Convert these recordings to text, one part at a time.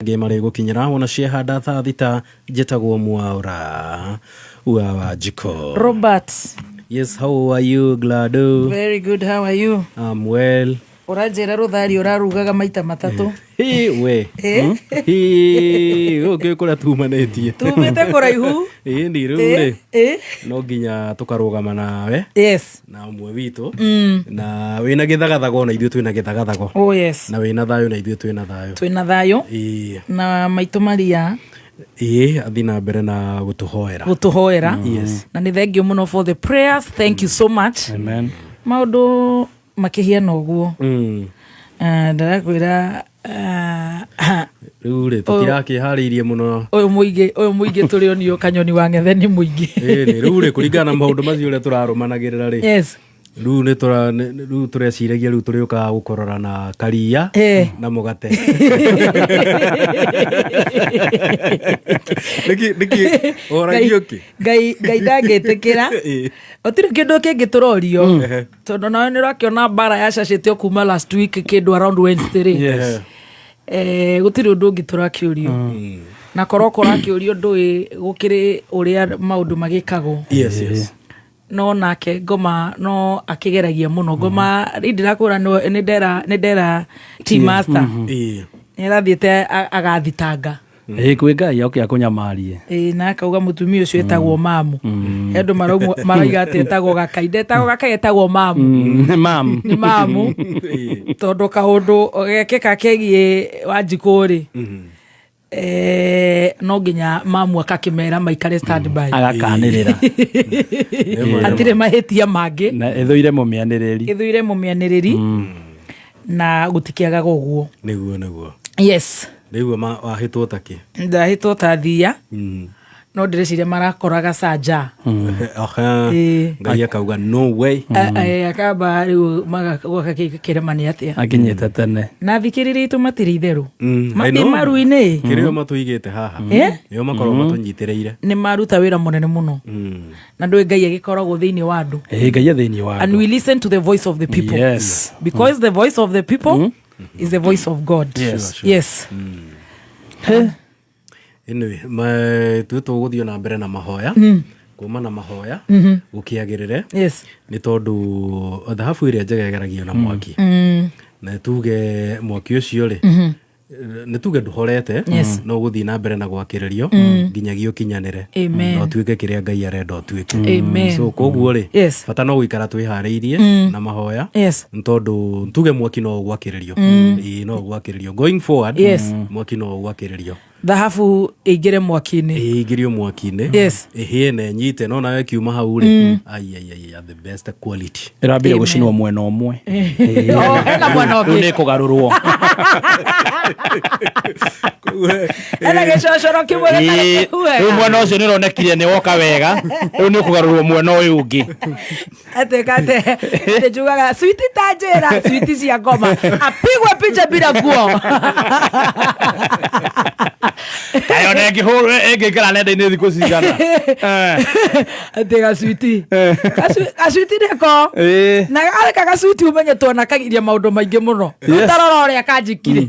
Angĩ marĩgũkinyĩra wona ciehanda thaa 6. Njĩtagwo Mwaũra wa Wanjikũ. Robert. Yes, how are you, Glado? Very good, how are you? I'm well. Ũranjĩra rũthari ũrarugaga maita matatũ. Hi, we. Eh? Hi, ũkĩ kũrĩa tumanĩtie. Tumĩte kũraihu. Ĩni rĩu Eh, rĩ, eh. no nginya tũkarũgama nawe na ũmwe witũ na wĩna gĩthagathago na ithuĩ twĩna gĩthagathago Oh yes. na wĩna thayũ na ithuĩ twĩna thayũ. Twĩna thayũ Ĩĩ. na maitũ Maria. Ĩĩ, athiĩ na mbere na gũtũhoera. Gũtũhoera. Yes. Na nĩ thank you mũno for the prayers. Thank you so much. Amen. Maũndũ makĩhiana ũguo. Ndĩrakwĩra Rĩu rĩ, tũtirakĩharĩirie mũno. Ũyũ mũingĩ tũrĩ onio kanyoni wa ng'ethe nĩ mũingĩ. Ĩĩ, rĩu rĩ, kũringana na maũndũ macio ũrĩa tũrarũmanagĩrĩra rĩ, rĩu nĩ tũra rĩu tũreciragia rĩu tũrĩũkaga gũkorora na karia na mũgate. Nĩkĩ ũragio kĩ? Ngai ndangĩtĩkĩra. Gũtirĩ kĩndũ kĩngĩ tũrorio, tondũ nawe nĩ ũrakĩona mbara yacacĩtio kuma last week kĩndũ around Wednesday rĩ. Gũtirĩ ũndũ ũngĩ tũrakĩũrio, na korwo kũrakĩũrio ndũĩ gũkĩrĩ ũrĩa maũndũ magĩkagwo. Yes. No nake ngoma no akĩgeragia mũno. Ngoma rĩ, ndĩrakwĩra nĩ ndera team master nĩ arathiĩte agathitanga. Ĩ, kwĩ Ngai oke akũnyamarie. Ĩĩ, na akauga mũtumia ũcio etagwo mamu. He andũ marauga atĩ etagwo Gakai. Ndetagwo Gakai, etagwo mamu. Nĩ mam. Nĩ mamu, tondũ kaũndũ gekĩka kegiĩ Wanjikũ rĩ, no nginya mamu akakĩmera maikare standby. Agakanĩrĩra. Hatirĩ mahĩtia mangĩ. Na ĩthũire mũmĩanĩrĩri. Ĩthũire mũmĩanĩrĩri na gũtikĩagaga ũguo. Nĩguo. Yes. Rĩu wahĩtwo takĩ? Ndahĩtwo ta thia, no ndĩreciria marakoraga canja. Aha. Ĩĩ. Ngai akauga no way. Akamba rĩu magakĩrema nĩ atĩa. Akinyĩte tene. Na thikĩrĩria itũ matirĩ itherũ. I Matĩ know. maru-inĩ. Kĩrĩa matũigĩte haha nĩo makoragwo matũnyitĩrĩire. Nĩ maruta wĩra mũnene mũno, na ndũĩ Ngai agĩkoragwo thĩinĩ wa andũ. Ĩ, Ngai e thĩinĩ wa And andũ. we listen to the voice of the people, because the voice of the people is the voice of God. Yes. Anyway, tuĩ tũgũthiĩ na mbere na mahoya, kuma na mahoya gũkĩagĩrĩre, nĩ tondũ thahabu ĩrĩa njega ĩgeragio na mwaki, na tuge mwaki ũcio rĩ, nĩ tuge ndũhorete, no ũgũthiĩ na mbere na gwakĩrĩrio nginyagia ũkinyanĩre Amen. na ũtuĩke kĩrĩa Ngai arenda ũtuĩke. Amen. So koguo rĩ, bata no gũikara twĩharĩirie na mahoya, nĩ tondũ tuge mwaki no ũgwakĩrĩrio. Ĩĩ, no ũgwakĩrĩrio going forward. Mwaki no ũgwakĩrĩrio. Thahabu ĩingĩre mwaki-inĩ. Ĩingĩrio mwaki-inĩ, ĩhĩe na ĩnyite, no nayo ĩkiuma hau rĩ, ai ai ai ai, the best quality. Ĩrambire gũcinwo mwena ũmwe. Oh, hena mwena Rĩu ũngĩ. nĩ kũgarũrwo. Hena gĩcocoro kĩmwe gĩtarĩ kĩhu Rĩu wega. mwena ũcio nĩ ũronekire nĩ woka wega, rĩu nĩ ũkũgarũrwo mwena ũyũ ũngĩ. Atĩka atĩ njugaga switi ta njĩra switi cia ngoma apigwe picha bila nguo. Kaĩ ona ĩngĩhũrwo ĩngĩikara nenda-inĩ thikũ cigana? Atĩ gacwiti gacwiti nĩko na areka gacwiti ũmenye twanakagiria maũndũ maingĩ mũno. Ũtarora ũrĩa kanjikire,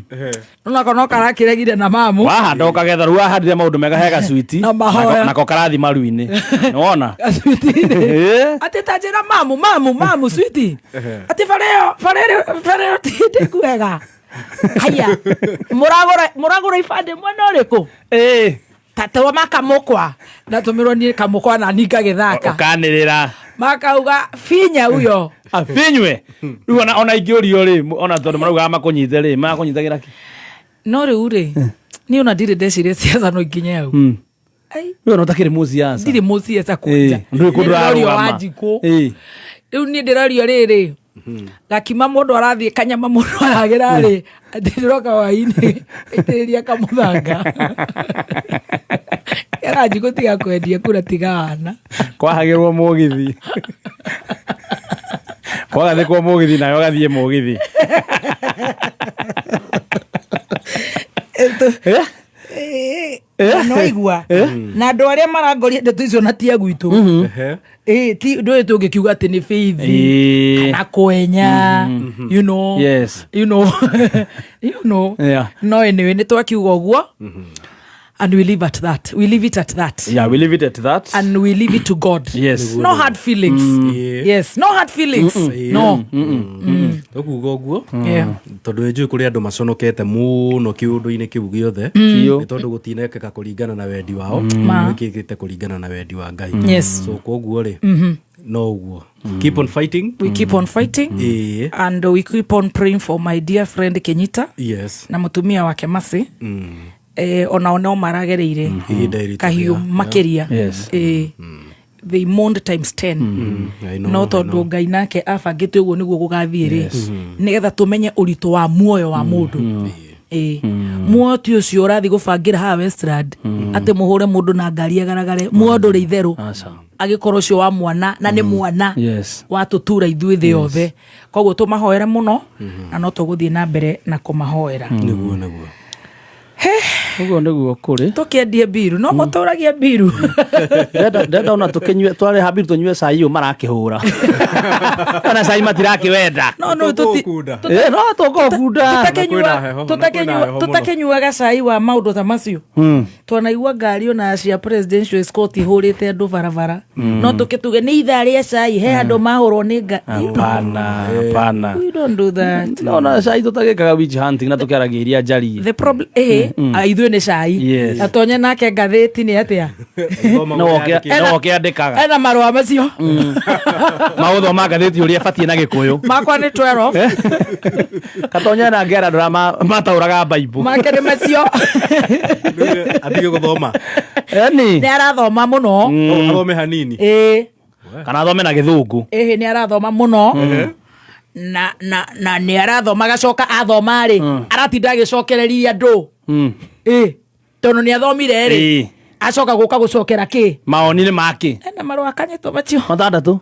nonako no karakĩregire na mamu. Wahanda ũkagetha. Rĩu wahandire maũndũ mega he gacwiti. Na mahoya. Nako karathi maru-inĩ, nĩwona? Gacwiti atĩ ta njĩra mamu, mamu, mamu switi atĩ bara ĩyo, bara ĩyo ti ndĩkuega. Haya, mũragũra ibandĩ mwena ũrĩkũ? Tatewa makamũkwa natũmĩrwo niĩ kamũkwa na ni ngagĩthaka. Ũkanĩrĩra. Makauga finya huyo. Abinywe rĩu ona ingĩũrio rĩ, ona tondũ maraugaga makũnyite rĩ, makũnyitagĩra kĩ? No rĩu rĩ, niĩ ona ndirĩ ndeciria ciaca no ikinye hau. Ai. Rĩu ona ũtakĩrĩ mũciaca. Ndirĩ mũciaca kwanja. Ndũĩ kũndũ Niĩ ndĩrorio ũrarũgama. Wanjikũ. Rĩu niĩ ndĩrorio rĩrĩ, gakima mũndũ arathiĩ kanyama mũndũ aragĩra rĩ, atĩ ndĩroka hwainĩ aitĩrĩria kamũthanga kera Njikũ, tiga kwendia kura, tiga wana. Kwahagĩrwo mũgithi, kwagathĩkwo mũgithi, nawe ũgathiĩ mũgithi. Na nĩwaigua na andũ arĩa marangoria ndeto icio na tia gwitũ. Ĩ, ti ndũĩ tũngĩkiuga atĩ nĩ Faith kana kwenya. No anyway, nĩ twakiuga ũguo and we leave at that, we leave it at that. Yeah, we leave it at that. And we leave it to God. No hard feelings. Yes, no hard feelings, no. Tũkuga ũguo tondũ nĩ njũĩ kũrĩ andũ maconokete mũno kĩũndũ-inĩ kĩu gĩothe, nĩ tondũ gũtinekĩka kũringana na wendi wao. Ma. Gwĩkĩkĩte kũringana na wendi wa Ngai. So koguo rĩ, no ũguo, keep on fighting. We keep on fighting and we keep on praying for my dear friend Kenyita na mũtumia wake Masi. Onao no maragereire Ihinda iritũ. Kahiũ makĩria. They mourned times 10. I know, No I tondũ know. Ngai nake abangĩte ũguo nĩguo gũgathiĩ rĩ, nĩgetha tũmenye ũritũ wa muoyo wa mũndũ. Ĩ, muoyo ti ũcio ũrathiĩ gũbangĩra haha Westland atĩ mũhũre mũndũ na ngari agaragare. Muoyo ndũrĩ itherũ. Aca. Agĩkorwo ũcio wa mwana na nĩ mwana watũtura ithuĩ thĩ yothe. Koguo tũmahoere mũno na no tũgũthiĩ na mbere na kũmahoera. Nĩguo, nĩguo. Ũguo nĩguo kũrĩ. Tũkĩendie mbiru, no mũtũragie mbiru. Ndenda ona tũkĩnyue, twareha mbiru tũnyue cai ũyũ marakĩhũra, ona cai matirakĩwenda. No tũti Tũkũũkunda. Eh, no tũkũkunda. Kwĩna heho, na kwĩna heho mũno. Tũtakĩnyuaga cai wa maũndũ ta macio. Twanaigua ngari ona cia presidential escort ihũrĩte andũ barabara, no tũkĩtuge nĩ ithaa rĩa cai he andũ mahũrwo nĩ nga. Hapana, hapana. We don't do that. No na cai tũtagĩkaga witch hunting na tũkĩaragia iria njarie. The problem, ithuĩ nĩ cai. Atonye nake ngathĩti nĩ atĩa? No no ũkĩandĩkaga. Ena marũa macio. Magũthoma ngathĩti ũrĩa ĩbatiĩ na Gĩkũyũ. Makwa nĩ 12. Katonya na ngera andũ arĩa mataũraga Bible. Make nĩ macio. Atige gũthoma. Eni. Nĩ arathoma mũno. Athome hanini. Ĩ. Kana athome na Gĩthũngũ. Ĩhĩ, nĩ arathoma mũno na nĩ arathoma, agacoka athoma rĩ, aratinda agĩcokereria andũ. Ĩ, tondũ nĩ athomire rĩ, acoka gũka gũcokera kĩ? Maoni nĩ make. Ena marũa kanyĩtwo macio. Matandatũ.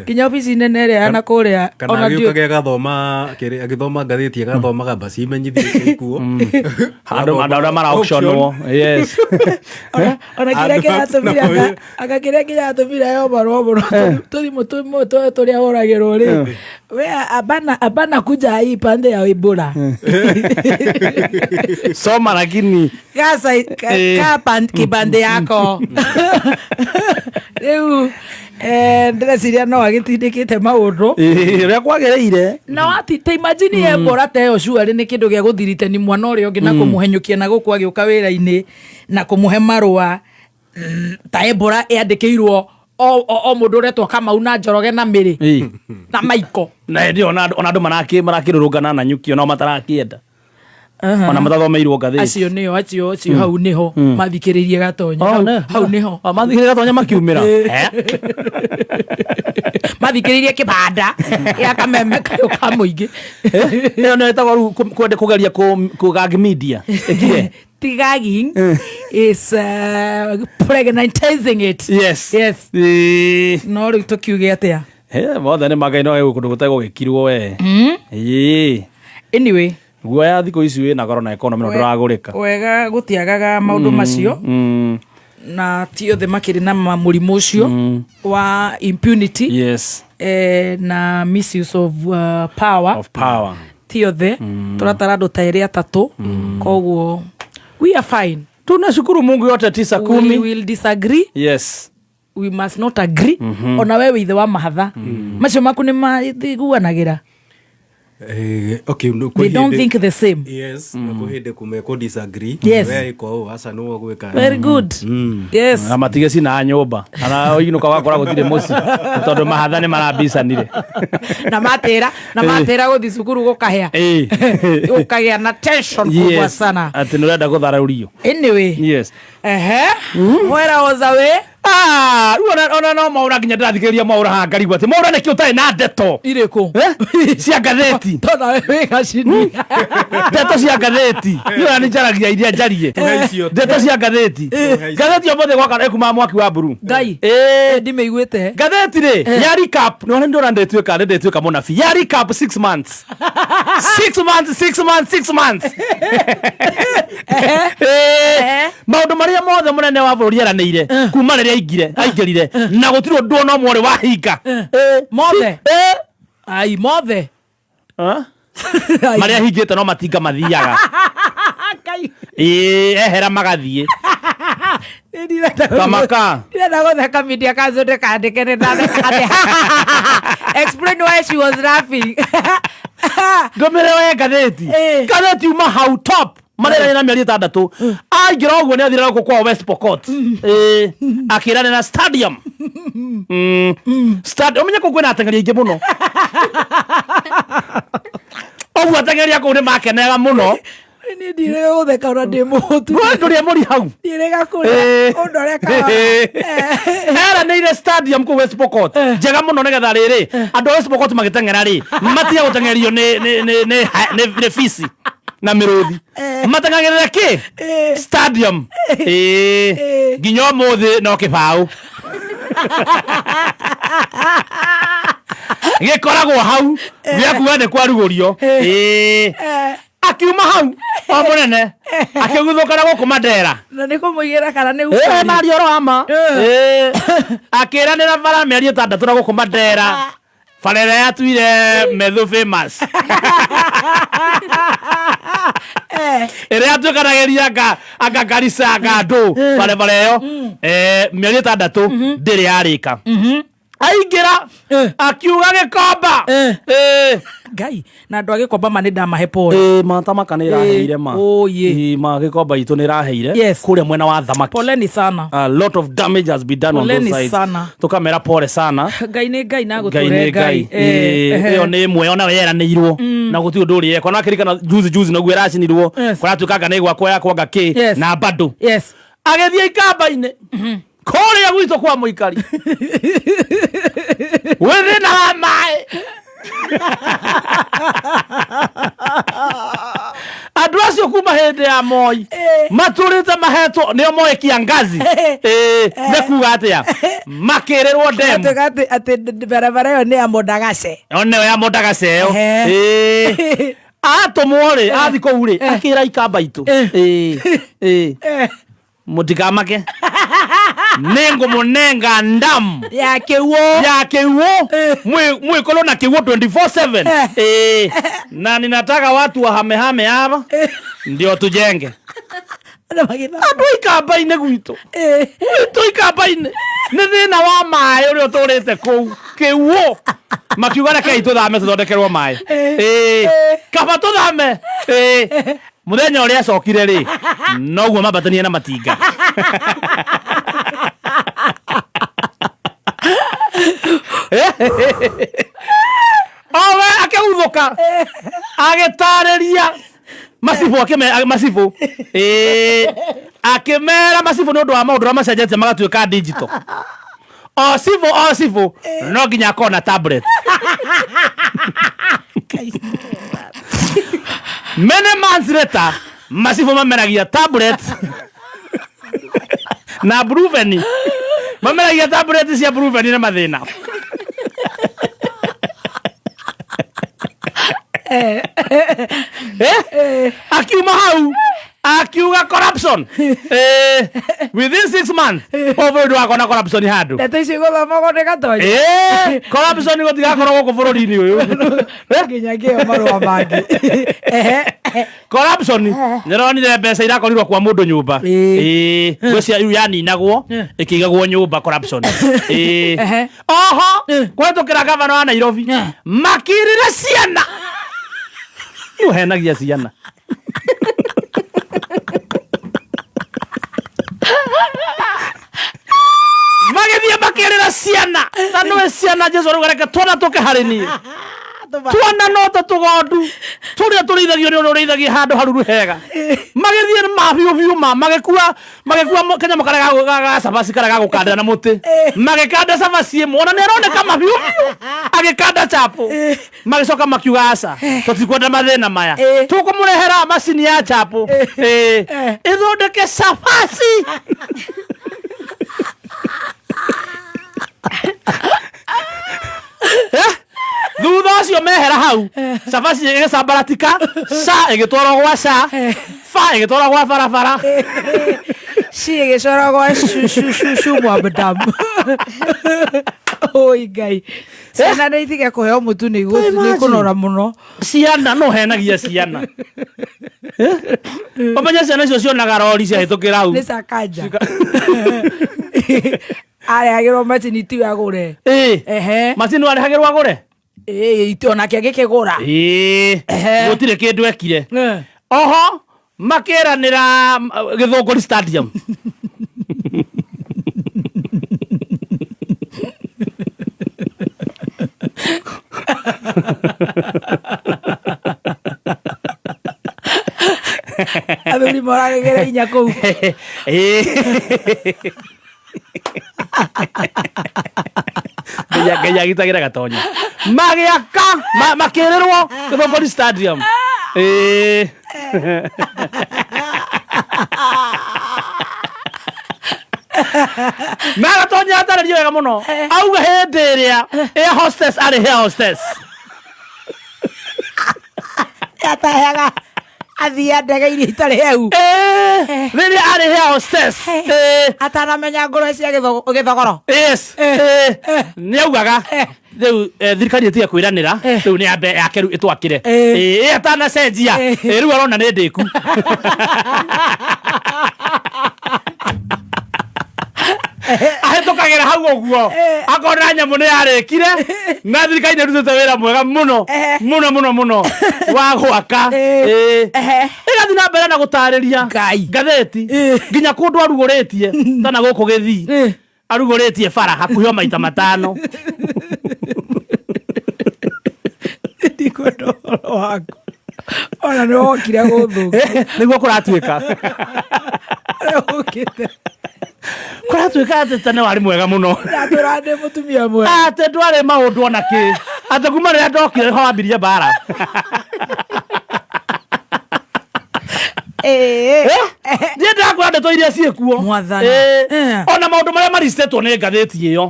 Nginya obici nene ĩrĩa yana kũrĩa. Kana ona agĩũkaga agathoma agĩthoma ngathĩti, agathomaga mbaci imenyithie icio ikuo. Andũ arĩa mara auctionwo, yes. Ona kĩrĩa Andũ kĩratũmire anga kĩrĩa kĩratũmire yo marũa mũno, tũthimũ tũmwe tũrĩa hũragĩrwo rĩ, we abana abana kuja hii pande ya Ebola. Soma lakini. Gasa ka kibande yako rĩu, ndĩreciria no agĩtindĩkĩte maũndũ ũrĩa kwagĩrĩire. Na wati ta imagine Ebola ta ĩyo cuarĩ nĩ kĩndũ gĩa gũthiritani mwana ũrĩa ũngĩ na kũmũhenyũkia na gũkũ agĩũka wĩra-inĩ na kũmũhe marũa, ta Ebola ĩandĩkĩirwo o mũndũ ũretwo Kamau na Njoroge na Mĩrĩ na Maiko. Na hĩndĩ ĩyo ona andũ marakĩrũrũngana na nyuki, onao matarakĩenda, ona matathomeirwo ngathĩti. Acio nĩo, acio hau nĩho mathikĩrĩirie Gatonya. Hau nĩho. Oh, mathikĩrĩirie Gatonya makiumĩra. Eh? Mathikĩrĩirie kĩbanda gĩa kameme kayũ ka mũingĩ. Ĩyo nĩyo ĩtagwo rĩu kwenda kũgeria kũ gag media ĩkire. Ti gagging, is pregnantizing it. Yes. No rĩu tũkiuge atĩa? Eh, mothe nĩ magai, no kũndũ gũtegũgĩkirwo we. Ĩĩ. Anyway. Guoya thikũ ici wĩna goro na economy no ndũragũrĩka. Wega gũtiagaga maũndũ macio na ti othe makĩrĩ na mũrimũ ũcio wa impunity na misuse of power. Of power. Ti othe tũratara andũ ta erĩ atatũ, koguo we are fine. Tunashukuru Mungu yote tisa We kumi. will disagree, we must not agree. Ona we wĩ ithe wa mahatha macio maku nĩ maiguanagĩra. Okay, no, They don't think the same. Yes, na kwĩ hĩndĩ kumekwo disagree. We ĩka ũũ, aca nĩwe ũgwĩka. Very good, yes. Na matige cina nyũmba kana ũinũka wakora gũtirĩ mũciĩ nĩ tondũ mahatha nĩ marabicanire. Na matĩra gũthiĩ cukuru gũkahĩa, gũkagĩa na tension kubwa sana. Atĩ nĩ ũrenda gũtharaũrio. Anyway. Ehe, where I was away. Ah, rĩu ona no Mwaura nginya ndĩrathikĩrĩria Mwaura haha ngarigwo atĩ Mwaura nĩkĩ ũtarĩ na ndeto. Irĩkũ? Eh? Cia ngathĩti. Tona we wĩ gacini. Ndeto cia ngathĩti niĩ ona nĩ njaragia iria njarie. Tũhe icio. Ndeto cia ngathĩti, ngathĩti ũmũthĩ gwaka ĩkumaga mwaki wa mburu. Ngai. Ndimĩiguĩte. Ngathĩti rĩ ya recap nĩ ndĩrona ndĩtuĩka mũnabii ya recap 6 months, 6 months, 6 months, 6 months. Maũndũ marĩa Mothe mũnene wa bũrũri eranĩire kuma rĩrĩa aingire aingĩrire na gũtirĩ ũndũ ona ũmwe ũrĩ wahinga. Mothe? Ai, mothe. Ah? Marĩa ahingĩte no matinga mathiaga. Kai. Ĩĩ, ehera magathiĩ. Tamaka. Ndĩrenda gũtheka media council ndĩkandĩke nĩ ndatheka atĩ explain why she was laughing. Ndũmĩrĩro ya ngathĩti. Ngathĩti uma hau top marĩa na mĩeri 6 aingĩra ũguo nĩ athire gũkũ kwao West Pokot. Akĩranĩra stadium. Stadium ũmenye kũu kwĩna ateng'eri aingĩ mũno. Ũguo ateng'eri a kũu nĩ makenaga mũno. Niĩ ndirĩga gũtheka ona ndĩ mũhũtu. We ndũrĩ mũri hau. Ndirĩga kũrĩa ũndore kahora. Eranĩire stadium kũu West Pokot njega mũno nĩgetha rĩrĩ andũ a West Pokot magĩteng'era rĩ matige gũteng'erio nĩ bici na mĩrũthi, mateng'agĩrĩra kĩ stadium. Nginya ũmũthĩ no kĩbaũ gĩkoragwo hau gĩa kuga nĩ kwarugũrio. Akiuma hau o mũnene akĩguthũka na gũkũ Mandera. Na nĩ kũmũigĩra kana nĩ gũkũria? Naria ũhoro wa ma. Akĩranĩra bara mĩeri 6 na gũkũ Mandera, bara ĩrĩa yatuire Methu famous, ĩrĩa yatuĩkanagĩria anga Garissa anga andũ barabara ĩyo. Mĩeri 6 ndĩrĩ yarĩka. Aingĩra akiuga Gĩkomba. Ngai na andũ a Gĩkomba ma nĩ ndamahe pole. Ma Tamaka nĩ ĩraheire ma. Ĩĩ. Ĩĩ, ma Gĩkomba itũ nĩ ĩraheire kũrĩa mwena wa thamaki. Poleni sana. A lot of damage has been done on those Poleni sides. sana. Tukamera pole sana. Ngai nĩ Ngai na Ngai gũtũre. Nĩ Ngai. Ĩyo nĩ ĩmwe ona yeranĩirwo na gũtirĩ ũndũ ũrĩ ekwa. No akĩririkana juzi juzi naguo ĩracinirwo. Kũratuĩka nĩ gwakwo yakwanga kĩ na bado. Agĩthiĩ ikamba-inĩ kũrĩa gwitũ kwa mũikari wĩ thĩna wa maĩ. Andũ acio kuma hĩndĩ ya Moi matũrĩte mahetwo nĩo moĩ kiangazi. Nĩ kuga atĩa makĩrĩrwo ndemu. Tuga atĩ barabara ĩyo nĩ ya Mondagace. Nĩyo ya Mondagace ĩyo. Atũmwo rĩ athi kũu rĩ akĩra ikamba itũ. Mũtikamake, nĩ ngũmũnenga ndamu ya kĩuo. Ya kĩuo, mwikorwo na kĩuo 24/7. Na ninataka watu wahamehame hapa ndio tujenge. Andũ magĩthama. Andũ ikamba-inĩ gwitũ gwitũ ikamba-inĩ nĩ thĩna wa maĩ ũrĩa ũtũrĩte kũu kĩuo makiuga rekei tũthame tũthondekerwo maĩ. Kaba tũthame. Mũthenya ũrĩa acokire rĩ noguo mambatanie na matinga. Owe akĩguthũka agĩtarĩria macibũ macibũ. Akĩmera macibũ nĩ ũndũ wa maũndũ ũrĩa macenjetie magatuĩka digital, o cibũ o cibũ no nginya akorwo na tablet. Many months later macibũ mameragia tablet na bruveni, mameragia tablet cia bruveni na mathĩna. Akiuma hau akiuga corruption within 6 months o bũrũri wakona corruption handũ. Ndeto icio igũthomagwo nĩ Gatonya. Corruption gũtigakorwo gũkũ bũrũri-inĩ ũyũ. Nginya ngĩo marũa mangĩ. Ehe. Corruption nĩronire mbeca irakorirwo kwa mũndũ nyũmba. Ngwĩciria rĩu yaninagwo ĩkĩigagwo nyũmba corruption. Oho kũhetũkĩra gavana wa Nairobi makirire ciana ũhenagia ciana magĩthiĩ makĩrĩra ciana na nĩwe ciana Jesu arauga reke twana tũke harĩ niĩ, tuona no ta tũgondu tũrĩa tũrĩithagio nĩ ũrĩa ũrĩithagia handũ haruru hega. Magĩthiĩ mabiũ biũ ma magĩkua magĩkua kanyamũ karĩa ga cabaci karĩa ga gũkandĩra na mũtĩ, magĩkanda cabaci ĩmwe ona nĩ aroneka mabiũ biũ agĩkanda chapo. Magĩcoka makiuga aca, tũtikwenda mathĩna maya, tũkũmũrehera macini ya chapo ĩthondeke cabaci. Thutha ũcio mehera hau cabaci ĩgĩcambaratika, ca ĩgĩtwarwo gwa ca ba ĩgĩtwarwo gwa barabara. Cigĩcoragwo cucucucu mwabdam. Oi Ngai, ciana nĩ itige kũheo mũtu, nĩ ikũnora mũno. Ciana no henagia ciana. Eh? Ũmenye ciana icio cionaga rori ciahĩtũkĩra hau. Nĩ Sakaja arehagĩrwo macini, tiwe agũre. Ĩĩ. Ehe. Macini warehagĩrwo agũre. Ĩĩ, onake agĩkĩgũra. Ĩĩ. Ehe. Gũtirĩ kĩndũ ekire. Eh. Oho makĩranĩra Gĩthũngũri Stadium. Athuri moragĩgĩra inya kũu. Ĩĩ. Ngai agitagĩra Gatonyo. Magĩaka makĩrĩrwo Gĩthũngũri Stadium. Ĩĩ. Na Gatonyo atarĩrio wega mũno. Auga hĩndĩ ĩrĩa air hostess arĩ air hostess. Ataheaga athia ndege iria itarĩ heu. Ĩĩ, rĩrĩa arĩ air hostess. Ĩĩ. Atanamenya ngũrwe cia gĩthogoro. Yes. Nĩ augaga rĩu thirikari ĩtige kwĩranĩra, rĩu nĩ yambe yake rĩu ĩtwakĩre. Ĩĩ, atanacenjia. Ĩĩ, rĩu arona nĩ ndĩku. Ahĩtũkagĩra hau ũguo akona nyamũ nĩ yarĩkire na thirikari nĩ ĩrutĩte wĩra mwega mũno mũno mũno mũno wa gwaka. Ĩĩ. Ĩgathiĩ na mbere na gũtarĩria Ngai. ngathĩti nginya kũndũ arugũrĩtie tana gũkũ gĩthii arugũrĩtie bara hakuhĩ o maita 5. Ndikwenda ũhoro waku, ona nĩ wokire gũthũkia. Nĩguo kũratuĩka. Ũkĩte. Kũratuĩka atĩ tene warĩ mwega mũno. Ndatũra ndĩ mũtumia mwega. Atĩ ndwarĩ maũndũ ona kĩ, atĩ kuma rĩrĩa ndokire nĩho wambirie mbara. Niĩ ndĩrakwĩra ndeto iria ciĩkuo. Mwathani. Ona maũndũ marĩa maricĩtwo nĩ ngathĩti ĩyo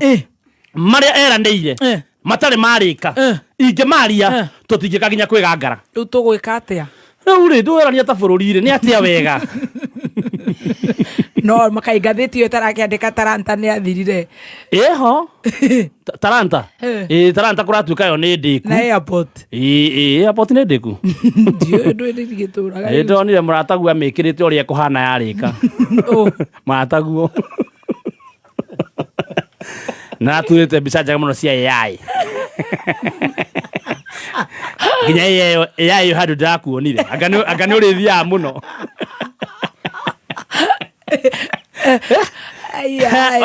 marĩa eranĩire matarĩ marĩka, ingĩmaria tũtingĩka nginya kwĩgangara. Rĩu tũgwĩka atĩa? Rĩu rĩ, ndũwerania ta bũrũri rĩ, nĩ atĩa wega? No makai ngathĩti ĩyo ĩtarakĩandĩka Taranta nĩ athirire. Ĩho Taranta. Ĩ, Taranta kũratuĩka yo nĩ ndĩku. Na airport. Ĩ, ĩ, airport nĩ ndĩku. Ndiũĩ ndũĩ ndigĩtũraga. Ĩ, ndonire mũrataguo amĩkĩrĩte ũrĩa ĩkũhana yarĩka. Ũ. Mũrataguo na aturĩte mbica njega mũno cia AI, nginya AI AI ĩyo handũ ndĩrakuonire, anga nĩ ũrĩthiaga mũno. Ai, ai.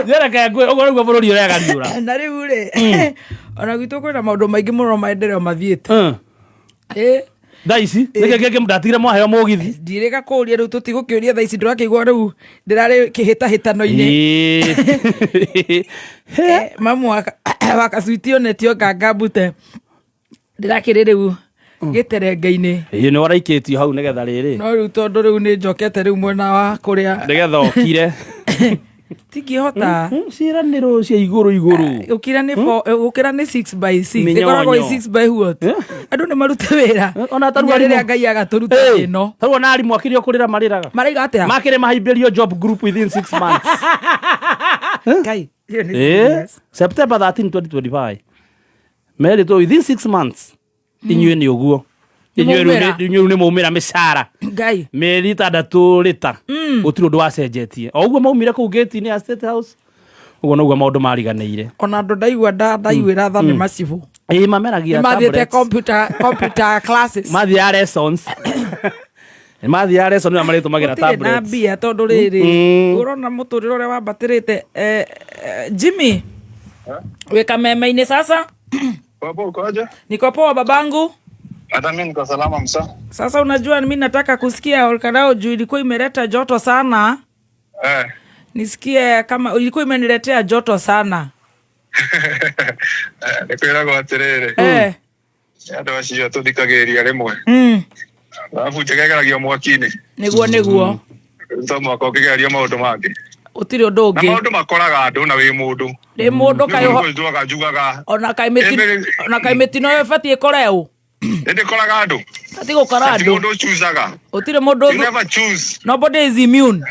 Njereke ngwĩ ũguo nĩguo bũrũri ũregariũra. Na rĩu rĩ, ona gwitũ kwĩna maũndũ maingĩ mũno maendereo mathiĩte. Ĩ. Thaa ici nĩkĩ kĩngĩ ndatigire mwaheo mũgithi? Ndirĩga kũũria rĩu, tũtigũkĩũria thaa ici, ndũrakĩigua rĩu ndĩrarĩ kĩhĩtahĩtano-inĩ. Mamu wa kacuiti onetio nganga mbute ndĩrakĩrĩ rĩu gĩterenge-inĩ. Ĩĩ, nĩ waraikĩtio hau nĩgetha rĩrĩ. No rĩu tondũ rĩu nĩ njokete rĩu mwena wa kũrĩa nĩgetha ũkire. Tingĩhota. Ciĩranĩro cia igũrũ igũrũ. Gũkira nĩ gũkĩra nĩ 6 by 6. Mĩnyonyo. Ĩkoragwo ĩ 6 by what? Andũ nĩ marute wĩra. Ona tarĩu Nginya rĩrĩa arimũ- Ngai agatũruta Ĩĩ, ĩno. tarĩu ona arimũ akĩrĩ o kũrĩra marĩraga. Maraiga atĩa? Makĩrĩ mahaimbĩrio job group within 6 months. Ngai, ĩyo nĩ serious. September 13 2025 merĩtwo within 6 months inyuĩ nĩ ũguo. Nĩ Inyuĩ rĩu maumĩra. inyuĩ rĩu nĩ maumĩra mĩcara. Ngai. Mĩeri 6 rĩta gũtirĩ ũndũ wacenjetie, o ũguo maumire kũu gate-inĩ ya State House, ũguo noguo maũndũ mariganĩire. Ona andũ ndaigua ndaiguĩra tha nĩ macibũ. Ĩĩ, mameragia nĩ mathiĩte tablets. computer classes. Mathiaga lessons, nĩ mathiaga lesson na marĩtũmagĩra Gũtirĩ na tablets. mbia tondũ rĩrĩ ũrona mũtũrĩre ũrĩa wambatĩrĩte. Jimmy, wĩ kameme-inĩ sasa? Baba, ukoje? Niko poa, babangu. Hata mimi niko salama msa. Sasa unajua mi nataka kusikia Olkarao juu ilikuwa imeleta joto sana. Nisikie kama ilikuwa imeniletea joto sana. Nĩ kwĩragwo atĩrĩrĩ, andũ acio tũthikagĩrĩria rĩmwe. Thahabu njega ĩgeragio mwaki-inĩ. Nĩguo nĩguo. To mũhaka ũkĩgeria maũndũ mangĩ. Gũtirĩ ũndũ Na ũngĩ. maũndũ makoraga andũ na wĩ mũndũ. Ndĩ mũndũ kaĩ Njugaga njugaga. Ona kaĩ ona kaĩ mĩtino ĩyo ĩbatiĩ ĩkore ũ? Nĩ andũ. Batiĩ gũkora Ti andũ. mũndũ ũchuzaga. Gũtirĩ mũndũ You never choose. Nobody is immune.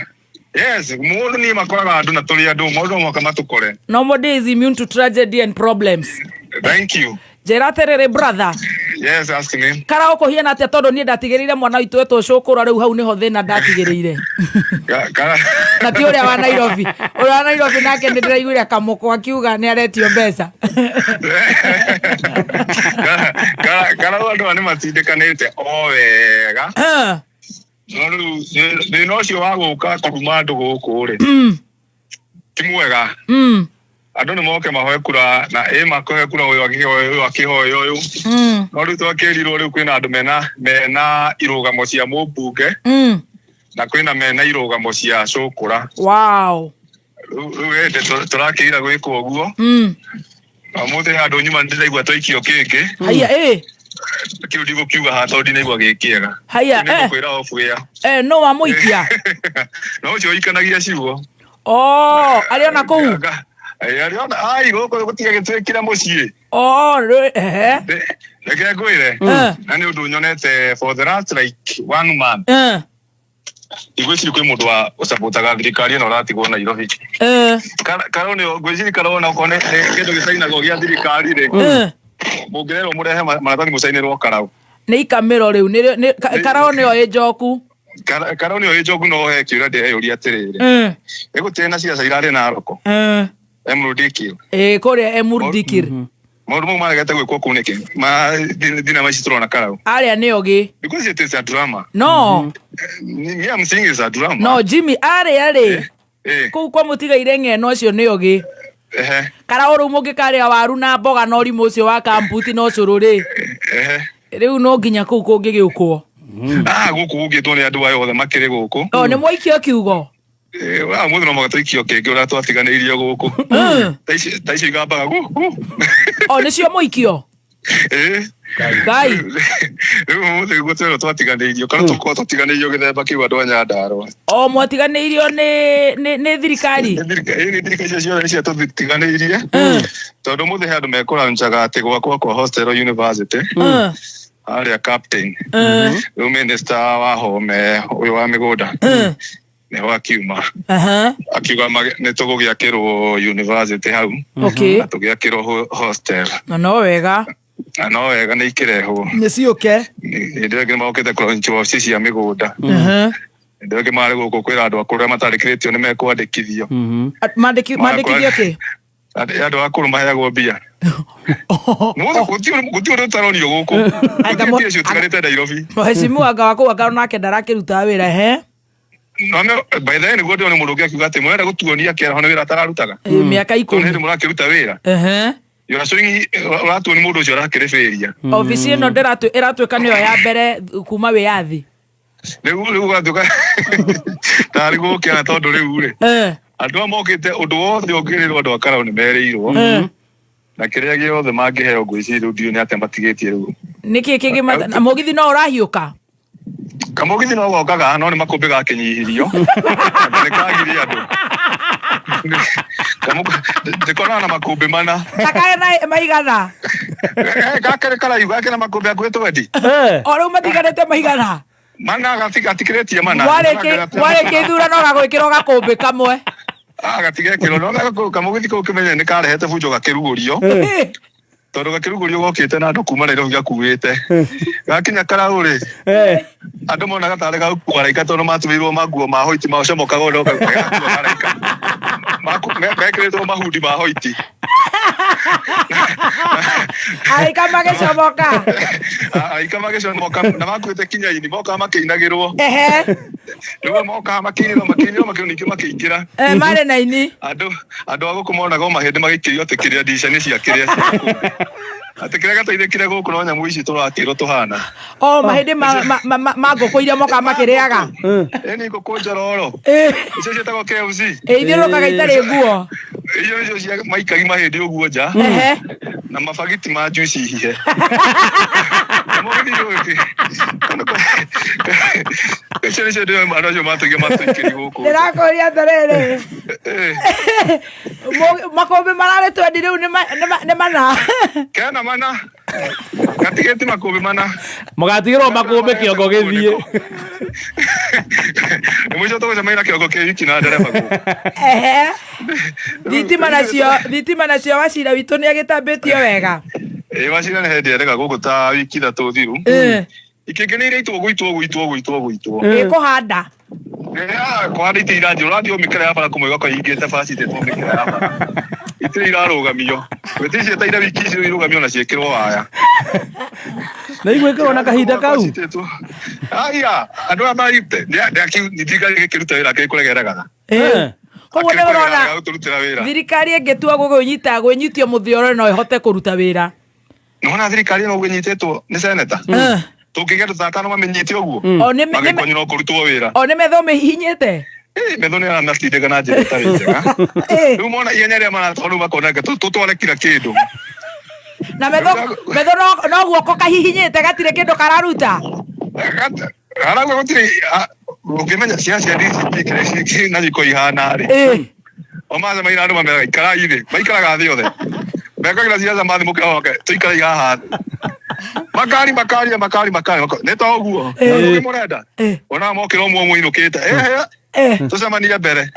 Yes, mũndũ niĩ makoraga andũ na tũrĩ andũ, mũndũ no mũhaka matũkore. Nobody is immune to tragedy and problems. Thank you. Njĩra atĩrĩrĩ, brother. Yes, ask me. Karao kũhiana atĩa? Tondũ niĩ ndatigĩrĩire mwana witũ etwo cũkũra, rĩu hau nĩho thĩna ndatigĩrĩire. Na ti ũrĩa wa Nairobi, ũrĩa wa Nairobi nake nĩ ndĩraiguire kamũkwa akiuga nĩ aretio mbeca. Karau andũ aya nĩ matindĩkanĩte o wega. No rĩu thĩna ũcio wa gũka kũruma andũ gũkũ rĩ, ti mwega. Andũ nĩ moke mahoe kura na ĩ makohe kura, ũyũ akĩhoe ũyũ, akĩhoe ũyũ. No rĩu twakĩrirwo rĩu kwĩna andũ mena irũgamo cia mũmbunge na kwĩna mena irũgamo cia cũkũra. Rĩu hĩndĩ tũrakĩira gwĩkwo ũguo. Ũmũthĩ handũ nyuma ndĩraigua twaikio kĩngĩ. Haya, ĩ. Kĩu ndigũkiuga haha tondũ ndinaigua gĩ kĩega. Haya, eh. Nĩngũkwĩra off air. Eh, no wamũikia? No ũcio ũikanagia ciugo. Oh, arĩ ona kũu? Arĩ ona ai gũkũ gũtiga gĩtuĩkire mũciĩ. Oh, ehe. Reke ngwĩre. Na nĩ ũndũ nyonete for the last like one month. Ngwĩciria kwĩ mũndũ wa ũcapotaga thirikari ĩno ũratigwo Nairobi. Karau nĩ ngwĩciria karau ona okorwo nĩ kĩndũ gĩcainagwo gĩa thirikari rĩ. Mũngĩrerwo mũrehe maratathi mũcainĩrwo karau. Nĩ ikamĩro rĩu, karau nĩyo ĩ njoku. Karau nĩyo ĩ njoku, no he kĩũria ndĩreyũria atĩrĩrĩ. Ĩgũtirĩ na ciaca irarĩ Naroko. Emurudikir. Ĩ, kũrĩa Emurudikir. Maũndũ mau maregete gwĩkwo kũu nĩkĩ? Ma thinema ici tũrona karau. Arĩa nĩ ogĩ. Because it is a drama. No. Me, I'm saying it's a drama. No, Jimmy, arĩa rĩ. Kũu kwa mũtigaire ng'eno acio nĩ ogĩ. Karau rĩu mũngĩkarĩa waru na mboga na ũrimũ ũcio wa kambuti na ũcũrũ rĩ. Rĩu no nginya kũu kũngĩgĩũkwo. Ah, gũkũ gũkĩtwo nĩ andũ aya othe makĩrĩ gũkũ. O, nĩ mwaikio kiugo? Wa mũthĩ no mũhaka tũikio kĩngĩ ũrĩa twatiganĩirio gũkũ. Ta icio igambaga gu, gu. O, nĩcio mũikio? Ngai. Rĩu ũmũthĩ nĩguo twerwo twatiganĩirio, kana tũkorwo twatiganĩirio gĩthemba kĩu andũ a Nyandarũa. O, mwatiganĩirio nĩ thirikari? Nĩ thirikari icio ciothe nĩcio tũtiganĩirie. Tondũ ũmũthĩ he andũ mekũranjaga atĩ gwakwa kwa Hostel University. Harĩa captain. Rĩu minister wa home ũyũ wa mĩgũnda. Nĩho akiuma. Akiuga nĩ tũgũgĩakĩrwo university hau. Na tũgĩakĩrwo hostel. Na no wega. Na no wega nĩ ikĩrehwo. Nĩ ciũke. Hĩndĩ ĩyo ĩngĩ nĩmokĩte kũlaunch wabici cia mĩgũnda. Hĩndĩ ĩyo ĩngĩ marĩ gũkũ kwĩra andũ akũrũ arĩa matandĩkithĩtio nĩ mekwandĩkithio. Mandĩkithio kĩ? Andũ akũrũ maheagwo mbia. Mũthĩ gũtirĩ ũndũ ũtaronio gũkũ. Gũtirĩ mbia icio utigarĩte Nairobi. Mheshimiwa anga wa kũu anga nake ndarakĩrutaga wĩra, he? No, no, by the way, nĩguo ndĩrona mũndũ ũngĩ akiuga atĩ mũrenda gũtuonia kĩaraho nĩ wĩra atararutaga. Mĩaka Tondũ ikũmi. hĩndĩ mũrakĩruta wĩra. You are showing, ũratuonia mũndũ ũcio arakĩrĩbĩria. Obici ĩno ĩratuĩka nĩyo ya mbere kuma wĩyathi. Rĩu ũgatuĩka tarĩ gũkĩana tondũ rĩu rĩ. Andũ aya mokĩte ũndũ wothe ũngĩrĩrwo andũ a Karau nĩ merĩirwo. Na kĩrĩa gĩothe mangĩheo ngwĩciria rĩu ndiũĩ nĩ atĩa matigĩtie rĩu. Nĩkĩ kĩngĩ na mũgithi no ũrahiũka? Kamũgithi no gokaga no nĩ makũmbĩ gakĩnyihirio. Nĩ kagirie andũ. Ndĩkoraga na makũmbĩ mana. Gakare na maigana. Gakare karaihu gake na makũmbĩ hakuhĩ twendi. O rĩu matiganĩte maigana. Mana gatikĩrĩtie mana. Warĩkia ithurano gagwĩkĩrwo gakũmbĩ kamwe. Gatigekĩrwo. No kamũgithi kau kĩmenye nĩ karehete bunjo gakĩrugũrio. Tondũ gakĩrugũrio gokĩte na andũ kuma Nairobi gakuĩte. Gakinya Karau rĩ, andũ monaga tarĩ gakua araika tondũ matumĩirwo manguo ma hoiti macomokaga ũndũ gakua araika. Mekĩrĩtwo mahundi ma hoiti. Araika magĩcomoka. Araika magĩcomoka na makuĩte kinyaini, mokaga makĩinagĩrwo. Rĩu mokaga makĩinĩrwo, makĩinĩrwo, makĩinĩrwo, ningĩ makĩingĩra. Marĩ na ini. Andũ a gũkũ monaga o mahĩndĩ magĩikĩrio atĩ kĩrĩa ndica nĩ cia kĩrĩa cia gũkũ. Atĩ kĩrĩa gataithĩkire gũkũ no nyamũ ici tũrakĩrwo tũhana. O mahĩndĩ ma ngũkũ iria mokaga makĩrĩaga. Ĩ nĩ ngũkũ njororo. Icio ciĩtagwo KFC. Ĩ ithiũrũrũkaga itarĩ nguo. Icio nĩcio cia maikagi mahĩndĩ ũguo nja. Na mabagiti ma juici hihe. Mũgithi ũyũ icio nĩcio ndĩo andũ acio matũige matũikĩri gũkũ. Ndĩrakũria atĩrĩrĩ, makũmbĩ mararĩ twendi rĩu nĩ mana? Kena mana gatigĩti makũmbĩ mana. Mũgatigĩrwo makũmbĩ kĩongo gĩthiĩ. Nĩ mũico tũgũcemania na kĩongo kĩ wiki na ndereba gũkũ. Ehe, thitima nacio Wacira witũ nĩ agĩtambĩtio wega? Ĩ, Wacira nĩ hĩndĩ erega gũkũ ta wiki 3 thiru. Ikĩngĩ nĩ iraitwo gũitwo gũitwo gũitwo gũitwo. Ĩkũhanda. Kũhanda itĩ iranjĩ ũrathiĩ o mĩkĩra ya bara kũmwe ĩgakorwo ihingĩte bara citĩtwo mĩkĩra ya bara itirĩ irarũgamio, gwĩtĩ cieteire wiki icio irũgamio na ciĩkĩrwo waya. Na igwĩkĩrwo na kahinda kau. Citĩtwo aya andũ aya marite thirikari ĩkĩruta wĩra kĩkũregeregaga. Koguo nĩ ũrona Gũtũrutĩra wĩra. Thirikari ĩngĩtua gũgũnyita gwĩnyitia mũthioro no ĩhote kũruta wĩra. Nĩwona thirikari ĩno ũguo ĩnyitĩtwo nĩ seneta, tũngĩgĩa andũ ta atano mamĩnyite ũguo, O nĩ magĩkonyo no kũrutwo wĩra. O nĩ metho mĩhihinyĩte. Ĩ, metho nĩ aranatindĩka na njĩra ĩtarĩ njega. Rĩu mona ihenya rĩrĩa maratwara rĩu makona reke tũtware kila kĩndũ. Na metho no guoko kahihinyĩte gatirĩ kĩndũ kararuta. Harauga gũtirĩ ũngĩmenya ciana cia DCP kĩrĩa na gĩko ihana rĩ. O macemagia na andũ mameraga ikarai thĩ, maikaraga thĩ othe mekagĩra ciaca mathĩ mũkĩra wake tũikarai haha thĩ makari makaria makari makari nĩ ta ũguo ũngĩ mũrenda ona mokĩra ũmwe ũmwe inũkĩte ehe tũcemanie mbere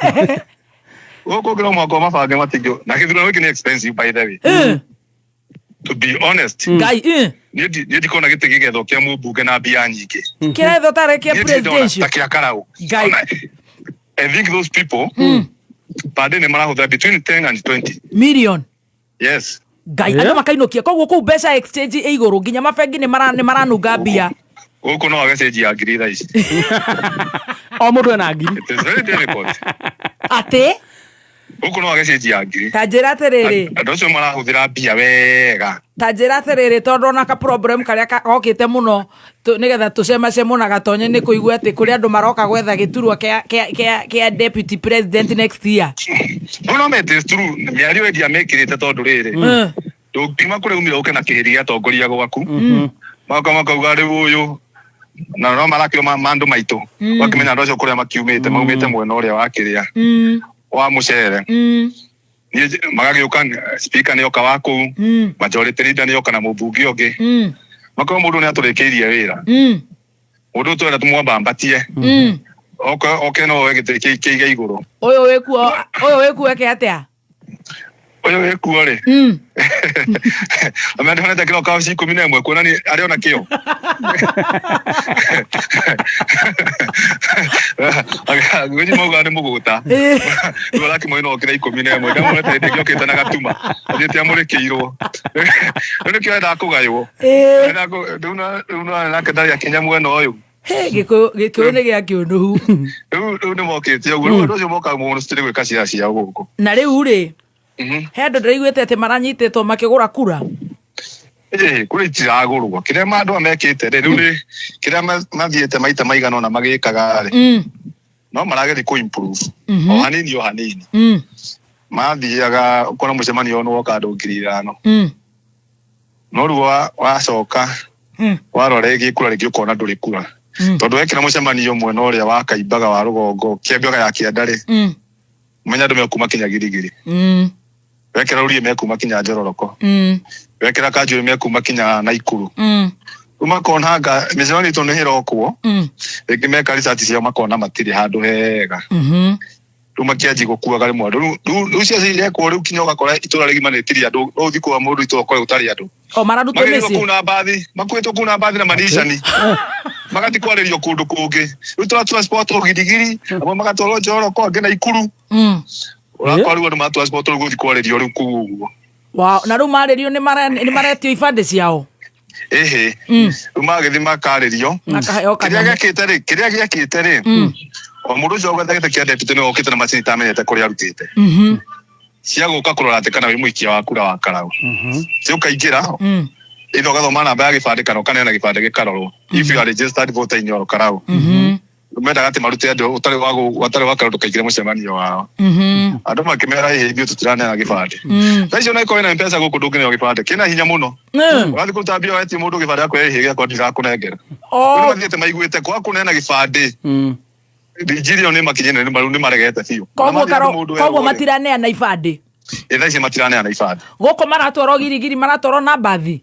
gũkũ ngĩra mwaka mabange matingĩ na gĩthurano gĩkĩ nĩ expensive, by the way, to be honest. Ngai. Niĩ ndikona gĩtĩ gĩgethwo kĩa mũmbunge na mbia nyingĩ. Kĩrethwo tarĩ kĩa Niĩ ndirĩ ndona presidential. ta kĩa Karau. Ngai. I think those people per day nĩ marahũthĩra between 10 and 20 million. Yes. Ngai, andũ makainũkia koguo kũu mbeca exchange ĩ igũrũ nginya mabengi nĩ maranunga mbia. Gũkũ no wage change ya 1,000 thaa ici. O mũndũ ena 1,000. It is very difficult. Atĩ? Gũkũ no wage change ya 1,000. Ta njĩra atĩrĩrĩ. Andũ acio marahũthĩra mbia wega. Ta njĩra atĩrĩrĩ, tondũ ona ka problem karĩa gokĩte mũno nĩgetha tũcemacemwo na gatonye nĩ kũigua atĩ kũrĩ andũ maroka gwetha gĩturwa kĩa deputy president next year. No it is true, mĩario ĩndia mĩkĩrĩte tondũ rĩrĩ ndũngiuma kũrĩa umire ũke na kĩhĩri gĩa atongoria gwaku magoka makauga rĩu ũyũ na no marakĩo mandũ maitũ ũgakĩmenya andũ acio kũrĩa makiumĩte maumĩte mwena ũrĩa wa kĩrĩa wa mũcere. Niĩ magagĩũka speaker nĩ oka wa kũu, majority leader nĩ oka na mũmbunge ũngĩ, makorwo mũndũ nĩ atũrĩkĩirie wĩra, mũndũ ũyũ twenda tũmwambambatie oke oke no oe gĩtĩ kĩige igũrũ. Ũyũ wĩkuo eke atĩa? Ũyũ wĩkuo rĩ, amenya ndĩhonete kĩro kao ci 11 kuonania arĩ ona kĩo gwĩci maugaga nĩ mũgũta rĩu arakĩmwe no okĩra 11 ndamuonete hĩndĩ ĩngĩ okĩte na gatuma athiĩte amũrĩkĩirwo rĩu nĩkĩo endaga kũgaywo. Rĩu nake ndarĩ akinya mwena ũyũ. Hey, Gĩkũyũ nĩ gĩa kĩũnũhu. Rĩu nĩ mokĩte ũguo, rĩu andũ acio mokaga mũno citirĩ gwĩka ciara ciao gũkũ. Na rĩu rĩ, he andũ ndĩraiguĩte atĩ maranyitĩtwo makĩgũra kura. Ĩĩ, kũrĩ itiragũrwo kĩrĩa andũ aya mekĩte rĩ, rĩu nĩ kĩrĩa mathiĩte maita maigana ũna magĩkaga rĩ, no marageria kũ improve o hanini o hanini. Mathiaga ũkona mũcemanio nĩ woka andũ 5,000, no rĩu wacoka warora ĩgĩ kura rĩngĩ ũkona ndũrĩ kura, tondũ wekĩra mũcemanio mwena ũrĩa wa Kaimbaga wa rũgongo kĩambiaga ya kĩanda rĩ, menya andũ mekuma kinya Girigiri. Wekĩra Rũriĩ mekuma kinya Njororoko. Wekĩra Kanjuĩ mekuma kinya Naikuru. Rĩu makona anga mĩcemanio itũ nĩ ĩrokwo rĩngĩ meka research ciao makona matirĩ handũ hega. Rĩu makĩanji gũkuaga rĩmwe andũ rĩu ciaca irekwo rĩu kinya ũgakora itũra rĩgima rĩtirĩ andũ, no ũthiĩ kwa mũndũ itũra ũkore gũtarĩ andũ. O mararutwo magĩrĩirwo mĩciĩ kũu na mbathi, makuĩtwo kũu na mbathi na manicani magathiĩ kwarĩrio kũndũ kũngĩ. Rĩu tũra transport Girigiri, amwe magatwarwo Njoroko, angĩ Naikuru. Ũrakora rĩu andũ matransport rĩu gũthiĩ kwarĩrio rĩu kũu ũguo. Wow. Na rĩu marĩrio nĩ maretio ibandĩ ciao? Ĩhĩ, rĩu magĩthiĩ makarĩrio. Makaheo kĩrĩa kanyamũ. Kĩrĩa gĩakĩte rĩ, o mũndũ ũcio ũgwetha gĩtĩ kĩa deputy nĩ okĩte na macini itamenyete kũrĩa arutĩte cia gũka kũrora atĩ kana wĩ mũikia wa kura wa Karau, ci ũkaingĩra either ũgathoma namba ya gĩbandĩ kana ũkaneana gĩbandĩ gĩkarorwo if you are registered voter in your Karau. Rĩu Mendaga atĩ marute andũ ũtarĩ wa ũtarĩ wa karũ ndũkaingĩre mũcemanio wao. Andũ makĩmera ĩhĩ ithuĩ tũtiraneana gĩbandĩ. Thaa icio ona ĩkorwo ĩna M-Pesa gũkũ ndũngĩneo gĩbandĩ kĩna hinya mũno. Ũrathiĩ kũruta mbia wetie mũndũ gĩbandĩ akwĩra ĩhĩ gĩakwa ndirakũnengera. Rĩu mathiĩte maiguĩte kwaga kũneana gĩbandĩ. Injiri ĩyo nĩ makinyĩre nĩ maregete biũ. Koguo koguo matiraneana ibandĩ. Ĩ thaa ici matiraneana ibandĩ. Gũkũ maratwarwo girigiri maratwarwo na mbathi.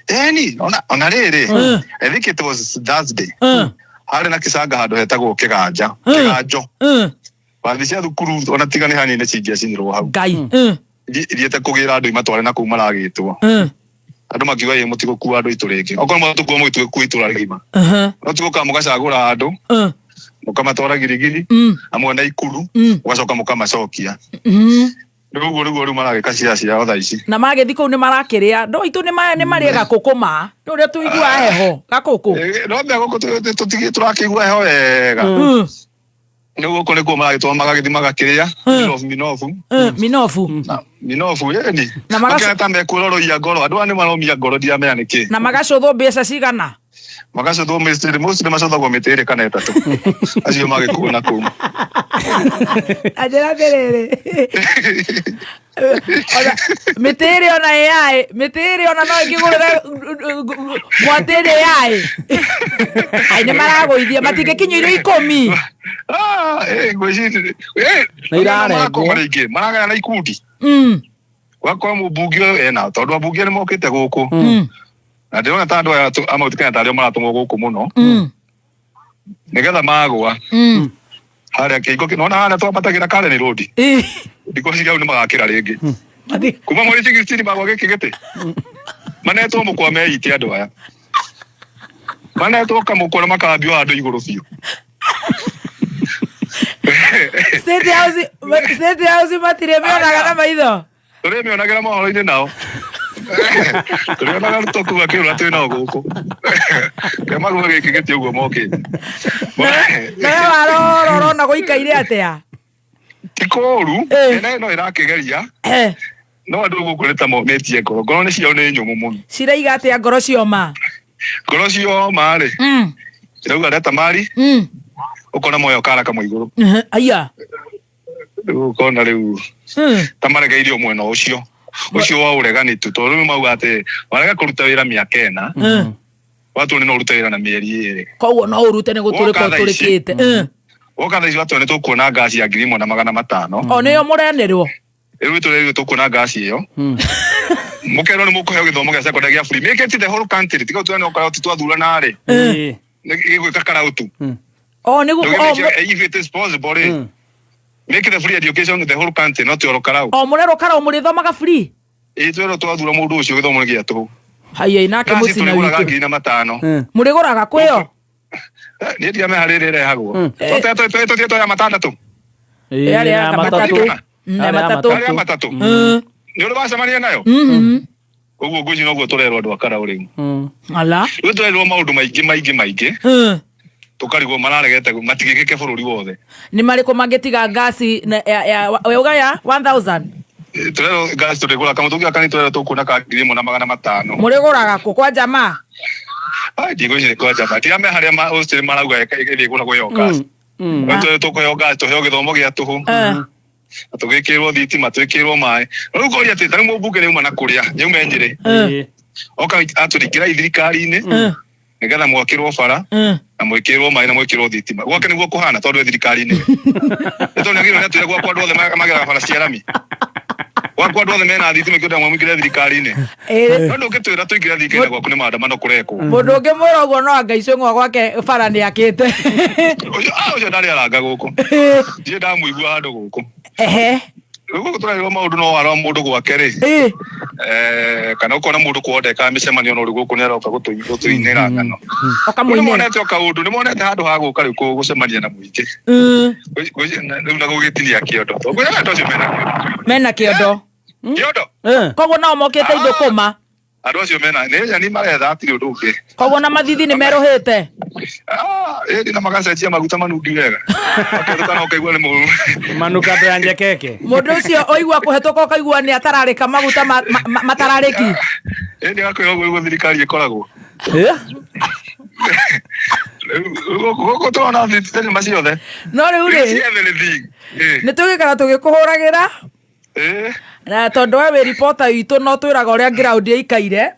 Eni ona ona rĩrĩ I think it was Thursday. Harĩ na kĩcanga handũ hetagwo kĩganja kĩganjo. Bathi cia thukuru ona tiga nĩ hanini cingĩacinirwo hau. Ngai. Ithiĩte kũgĩra andũ imatware na kũu maragĩtwo. Andũ makiuga ĩ mũtigũkua andũ aitũ rĩngĩ. Okorwo mũtũkua mũgĩtue itũra rĩgima. No tigũka mũgacagũra andũ mũkamatwara girigiri amwe na ikuru mũgacoka mũkamacokia. Rĩu ũguo nĩguo rĩu maragĩka cia ciao thaa ici. Na magĩthiĩ kũu nĩ marakĩrĩa. Andũ aitũ nĩ marĩe gakũkũ ma. Nĩ ũrĩa tũiguaga heho gakũkũ. No mbia gũkũ tũrakĩigua heho wega. Rĩu gũkũ nĩkuo maragĩtwara magagĩthiĩ magakĩrĩa minofu minofu. Minofu. Minofu ĩni. Na Makĩona ta mekuororoia ngoro. Andũ aya nĩ maromia ngoro ndiramenya nĩkĩ. Na magacũthwo mbeca cigana? Magacũthwo mĩtĩ mostly macũthagwo mĩtĩ ĩrĩ kana ĩtatũ. Acio magĩkuo na kũu. Anjĩra atĩrĩrĩ. Ona mĩtĩ ĩrĩ ona AI, mĩtĩ ĩrĩ ona no ĩkĩgũrĩre mwatĩ ĩrĩ AI. Ai nĩ maragũithia matingĩkinya irio ikũmi. Ah, ngwĩciria Na irarengwo. marakoma rĩngĩ maragaya na ikundi. Gwakorwo mũmbunge ũyũ ena tondũ ambunge nĩ mokĩte gũkũ. Na ndĩrona ta andũ aya a Mount Kenya tarĩo maratũmwo gũkũ mũno. Nĩgetha magwa. Harĩa kĩhingo nona harĩa twambatagĩra Karen Road. Thikũ ici hau nĩ magakĩra rĩngĩ. Kuma mweri 16 magwa gĩkĩ gĩtĩ. Manetwo mũkwa meite andũ aya. Manetwo kamũkwa na makambio handũ igũrũ biũ. State House, State House matirĩ mĩonaga na maitho. Tũrĩmĩonagĩra mohoro-inĩ nao. Tũrĩonaga Ruto kuga kĩũra twĩ nao gũkũ. Kemagua gĩkĩ gĩtĩ ũguo mokĩte. Nawe warora ũrona gũikaire atĩa? Ti kũũru, ĩno ĩno ĩrakĩgeria. No andũ gũkũ nĩ ta momĩtie ngoro. Ngoro nĩ ciao nĩ nyũmũ mũno. Ciraiga atĩa ngoro cioma? Ngoro cioma rĩ. Cirauga leta mari. Ũkona moyo kara kamwe igũrũ. Aya. Rĩu ũkona rĩu ta maregeirio mwena ũcio. Ũcio wa ũregani tu tondũ rĩu mauga atĩ warega kũruta wĩra mĩaka ĩna. Watu nĩ no ũrute wĩra na mĩeri ĩrĩ. Koguo no ũrute nĩ gũtũrĩka Woka thaa ici. ũtũrĩkĩte. Woka thaa ici watu nĩ tũkuona ngasi ya 1500. O nĩyo mũrenerwo. Rĩu tũrerwo tũkuona ngasi ĩyo. Mũkerwo nĩ mũkũheo gĩthomo gĩa secondary gĩa free. Make it the whole country. Tiga ũtwĩre nĩ ũkorwo twathurana rĩ. Gĩgwĩka karautu. O nĩ If it is possible rĩ. Make the free education the whole country not your karau. O mũrerwo karau mũrĩthomaga free. Ĩ twerwo twathura mũndũ ũcio gĩthomo nĩ gĩa tũhũ. Haiya nake Ngasi mũcina tũrĩgũraga witũ. 1500. Mũrĩgũraga kwĩyo? Niĩ ndiramenya harĩa ĩrĩa ĩrehagwo. Tũthiĩ twoya matandatũ. Yarĩ ya matatũ. Ya matatũ. Yarĩ ya matatũ. Nĩ ũrĩ wacemania nayo? Ũguo ngwĩciria noguo tũrerwo andũ a Karau rĩu. Ala. Rĩu tũrerwo maũndũ maingĩ maingĩ maingĩ. Tũkarigwo mararegete matigĩkĩke bũrũri wothe. Nĩ marĩkũ mangĩtiga ngasi wauga ya 1000? Tũrerwo ngasi tũrĩgũra kamũtũngi gaka nĩ tũrerwo tũkuona ka 1500. Mũrĩgũraga kũ kwa jamaa? Ai ndigwĩciria kwa jamaa. Ndiramenya harĩa hostel marauga ĩrĩgũragwo ĩyo ngasi. Tũrerwo tũkũheo ngasi tũheo gĩthomo gĩa tũhũ. Na tũgĩkĩrwo thitima twĩkĩrwo maĩ. Rĩu ngoria atĩ ta rĩu mũmbunge nĩauma na kũrĩa nĩauma Nyĩrĩ. Oka atũringĩra thirikari-inĩ nĩgetha mwakĩrwo bara na mwĩkĩrwo maĩ na mwĩkĩrwo thitima. Gwake nĩguo kũhana tondũ e thirikari-inĩ. Nĩ tondũ nĩagĩrĩirwo nĩ atwĩre gwakwa andũ othe mageraga bara cia rami. Gwakwa andũ othe mena thitima ikĩenda mwamũingĩre thirikari-inĩ. No ndũngĩtwĩra tũingĩre thirikari-inĩ gwaku nĩ maandamano kũrekwo. Mũndũ ũngĩ mwĩra ũguo no anga icũng'wa gwake bara nĩ akĩte. Ũcio ndarĩ aranga gũkũ. Ndirĩ ndamũigua handũ gũkũ. Rĩu gũkũ tũrerwo maũndũ no warora mũndũ gwake rĩ. Kana ũkona mũndũ kwao ndekaga mĩcemanio no rĩu gũkũ nĩ aroka gũtũinĩra ng'ano. Ũkamũinĩra. Nĩ monete o kaũndũ, nĩ monete handũ ha gũka rĩu gũcemania na mũingĩ. Rĩu na gũgĩtinia kĩondo. Tondũ andũ acio mena kĩondo. Mena kĩondo. Kĩondo. Koguo nao mokĩte ithũkũma. Andũ acio mena nĩ nyeni maretha hatirĩ ũndũ ũngĩ. Koguo na mathithi nĩ merũhĩte. Ĩĩ na magacenjia maguta manungi wega. Makerũka na ũkaigua nĩ mũru. Manukato ya njekeke. Mũndũ ũcio ũigua kũhetũka ũkaigua nĩ atararĩka maguta matararĩki. Ĩĩ nĩ agakwĩra ũguo nĩguo thirikari ĩkoragwo. Gũkũ tũrona thenema ciothe. No rĩu rĩ, See everything. nĩ tũgĩikara tũgĩkũhũragĩra na tondũ we wĩ reporter witũ no twĩraga ũrĩa ground ĩikaire.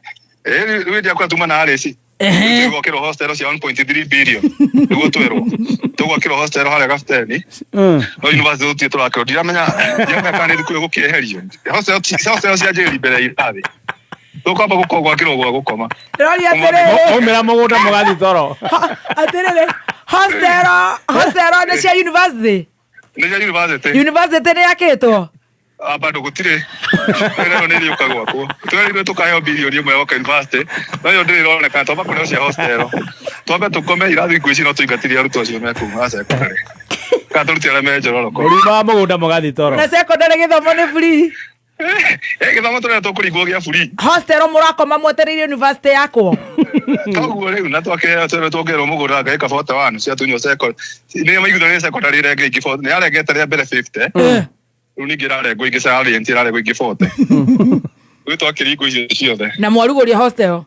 Rĩu ndiakwa tuma na Alice. Tũgwakĩrwo hostel cia 1.3 billion. Nĩguo twerwo. Tũgwakĩrwo hostel harĩa Gabuteni. No university gũtirĩ tũrakĩrwo. Ndiramenya ndiramenya kana nĩ thukuru ĩgũkĩeherio. Hostel hostel cia njeri mbere ya irathi. Tũkwamba gũkorwo gwakĩrwo gwa gũkoma. Ndĩroria atĩrĩrĩ, Maumĩra mũgũnda mũgathiĩ toro. Atĩrĩrĩ, hostel hostel nĩ cia university? Nĩ cia university. University nĩ yakĩtwo? Bado gũtirĩ. Ĩno nĩ ĩrĩũka gwakwo. Twerirwo tũkaheo bilioni 1 ya gwaka university. No ĩyo ndĩrĩ ĩronekana twamba kũrĩo cia hostel. Twambe tũkome irathi ngwĩciria no tũingatithie arutwo acio me kũu a secondary. Kana tũrute arĩa me Njororoko. Mũriuma mũgũnda mũgathiĩ toro. Na secondary gĩthomo nĩ free? Gĩthomo tũrĩa tũkũringwo gĩa free. Hostel mũrakoma mwetereire university yakwo? Koguo rĩu na twakĩheo twerwo tuongererwo mũgũnda ngagĩka 41 ciatunywo secondary. Nĩ maiguithanĩrie secondary ĩrenge ingĩ 40. Nĩ yarengete rĩa mbere 50. Rĩu ningĩ ĩrarengwo ingĩ cia Orient ĩrarengwo ingĩ 40. Rĩu twakĩringwo icio ciothe. Na mwarugũria hostel?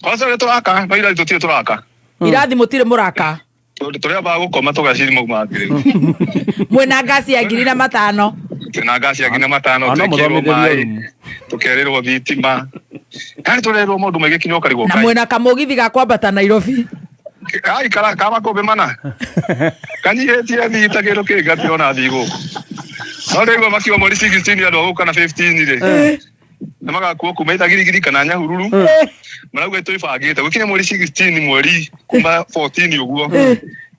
Hostel nĩ tũraka, no irathi tũtirĩ tũraka. Irathi mũtirĩ mũraka? Tondũ tũrĩambaga gũkoma tũgaciri mau mangĩ rĩu. Mwĩna ngasi ya 1005? Twĩna ngasi ya 1005, Ah, no twĩkĩrwo mũthomithĩrio maĩ, rumu. tũkerĩrwo thitima. Yaani tũrerwo maũndũ maingĩ kinya ũkarigwo Na kaĩ. mwĩna kamũgithi ga kwambata Nairobi? Ai kara ka makũmbĩ mana. Kanyihĩtie thita kĩndũ kĩngĩ gatirona thiĩ gũkũ. No ndĩraigua makiuga mweri 16 andũ a gũkũ kana 15 rĩ. Nĩ magakuo kuma either Girigiri kana Nyahururu. Marauga twĩbangĩte gũkinya mweri 16 mweri kuma 14 ũguo.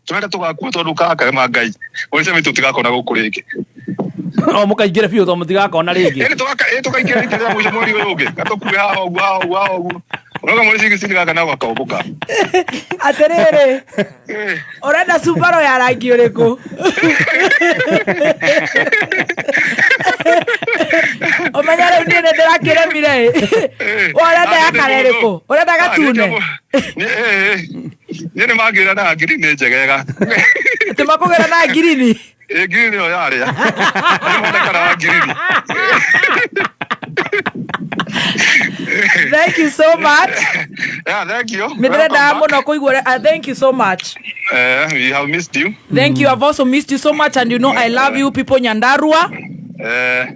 Tũrenda tũgakuo tondũ kakarema Ngai. Mweri 17 tũtigakona gũkũ rĩngĩ. O mũkaingĩre biũ tondũ mũtigakona rĩngĩ. Ĩni tũkaingĩra rita rĩa mũico mweri ũyũ ũngĩ. Gatũkue haha ũguo haha ũguo haha ũguo. Ũroga mweri 16 gaka nako gakaũmbũka. Atĩrĩrĩ, ũrenda Subaru ya rangi ũrĩkũ? Ũmenye rĩu niĩ nĩ ndĩrakĩremire ĩ. Ũrenda ya kara ĩrĩkũ? Ũrenda gatune? Niĩ nĩ mangĩra na ngiri nĩ njegega. Atĩ makũgĩra na ngirini? Ĩ ngiri nĩyo yarĩa. Nĩ monekana wa ngirini. Thank you so much. Yeah, thank you. Nĩ ndĩrendaga mũno kũigua thank you so much. We have missed you. Thank you. I've also missed you so much and you know I love you people Nyandarua.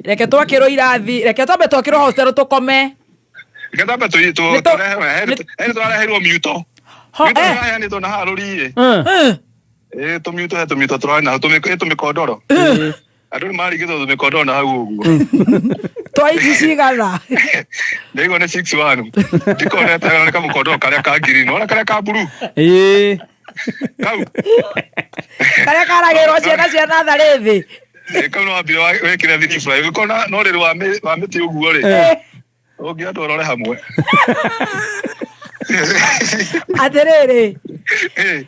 Reke twakĩrwo irathi, reke twambe twakĩrwo hostel tũkome. Reke twambe Nĩ tũrehe tũrareheirwo miuto. Miuto ĩraheanĩtwo na haha rũriĩ. Tũmiuto he tũmiuto tũrarĩ na tũmĩkondoro. Andũ nĩ marigĩtwo tũmĩkondoro na hau ũguo. Twa inji cigana? Ndaigua nĩ 6'1. Ndikonete nĩ kamũkondoro karĩa ka ngirini. Wona karĩa ka blue? Kau. Karĩa karagĩrwo ciana cia natharĩ thĩ. Kau no wambire wĩkĩre three fly. Ũngĩkorwo na ũrĩrĩ wa mĩtĩ ũguo rĩ. Ũngĩandũ ũrore hamwe. Atĩrĩrĩ,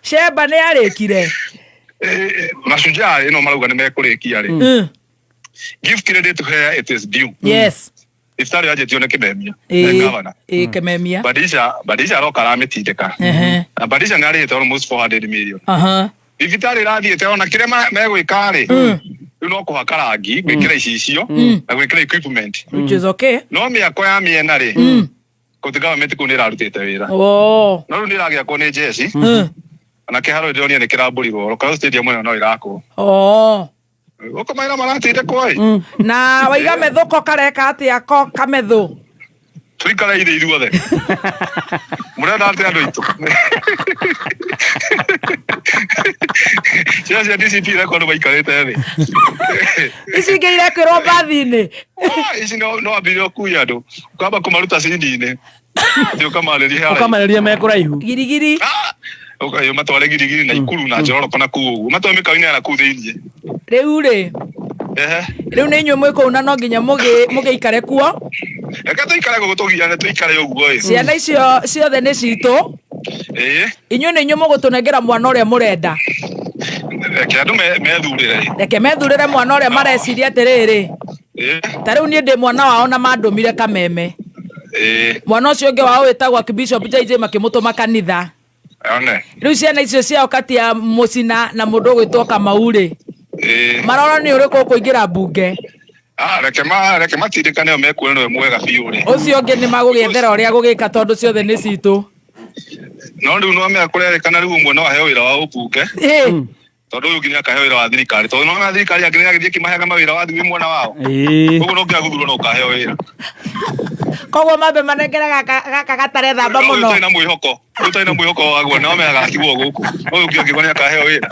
Sheba nĩ arĩkire? Mashujaa ĩno marauga nĩ mekũrĩkia rĩ. Give credit where it is due. Yes. Thibitarĩ yanjĩtio nĩ Kĩmemia. Nĩ governor. Kĩmemia. Badisha aroka aramĩtindĩka. Na Badisha nĩ arĩhĩte almost 400 million. Thibitarĩ ĩrathiĩte ona kĩrĩa megwĩka rĩ. Rĩu no kũhaka rangi, gwĩkĩra icicio, na gwĩkĩra equipment. Which is okay. No mĩako ya mĩena rĩ. County government kũu nĩ ĩrarutĩte wĩra. No rĩu nĩ ĩragĩakwo nĩ jeshi. Ona kĩharo ndĩronire nĩ kĩrambũrirwo. Local stadium ĩno no ĩrakwo. Gũkũ mawĩra maratindĩkwo ĩ. Na waiga methũ ko kareka atĩa ko kamethũ? Tũikare ithe ithuothe. Mũrenda atĩa andũ aitũ? Ciana cia DCP irekwo andũ maikarĩte thĩ. Ici ingĩ irekwĩrwo mbathi-inĩ. Ici no ambire ũkue andũ. Ũkamba kũmaruta cini-inĩ. Atĩ ũkamarĩria haraihu. Ũkamarĩria me kũraihu. Girigiri. Ũkayo matware girigiri na Ikuru na Njoroko na kũu ũguo. Matware mĩkawa-inĩ ya na kũu thĩiniĩ. Rĩu rĩ. Rĩu nĩ inyuĩ mwĩ kũu na no nginya mũgĩikare kuo. Reke tũikare gũkũ tũgiane tũikare ũguo ĩ. Ciana icio ciothe nĩ citũ. Inyuĩ nĩ inyuĩ mũgũtũnengera mwana ũrĩa mũrenda. Reke andũ methurĩre. Reke methurĩre mwana ũrĩa mareciria atĩrĩrĩ. Ta rĩu niĩ ndĩ mwana wao na mandũmire Kameme. Mwana ũcio ũngĩ wao wĩtagwo Archbishop JJ makĩmũtũma kanitha. Rĩu ciana icio ciao kati ya Mũcina na mũndũ ũgwĩtwo Kamau rĩ. Marora nĩ ũrĩkũ ũkũingĩra mbunge. Reke matindĩkane o mekuona nĩwe mwega biũ rĩ. Ũcio ũngĩ nĩ magũgĩethera ũrĩa gũgĩka tondũ ciothe nĩ citũ. No rĩu no amenya kũrerĩkana rĩu ũmwe no aheo wĩra wa ũmbunge. Tondũ ũyũ ũngĩ nĩ akaheo wĩra wa thirikari. Tondũ no amenya thirikari angĩ nĩ agĩthiĩ ĩkĩmaheaga mawĩra wa thiĩ mwena wao. Koguo no nginya gũthurwo no ũkaheo wĩra. Koguo mambe manengere gaka gaka gatarethamba Ũyũ mũno. ũtarĩ na mwĩhoko. Ũyũ ũtarĩ na mwĩhoko waguo no amenya agatigwo gũkũ. Ũyũ ũngĩ angĩkorwo nĩ akaheo wĩra.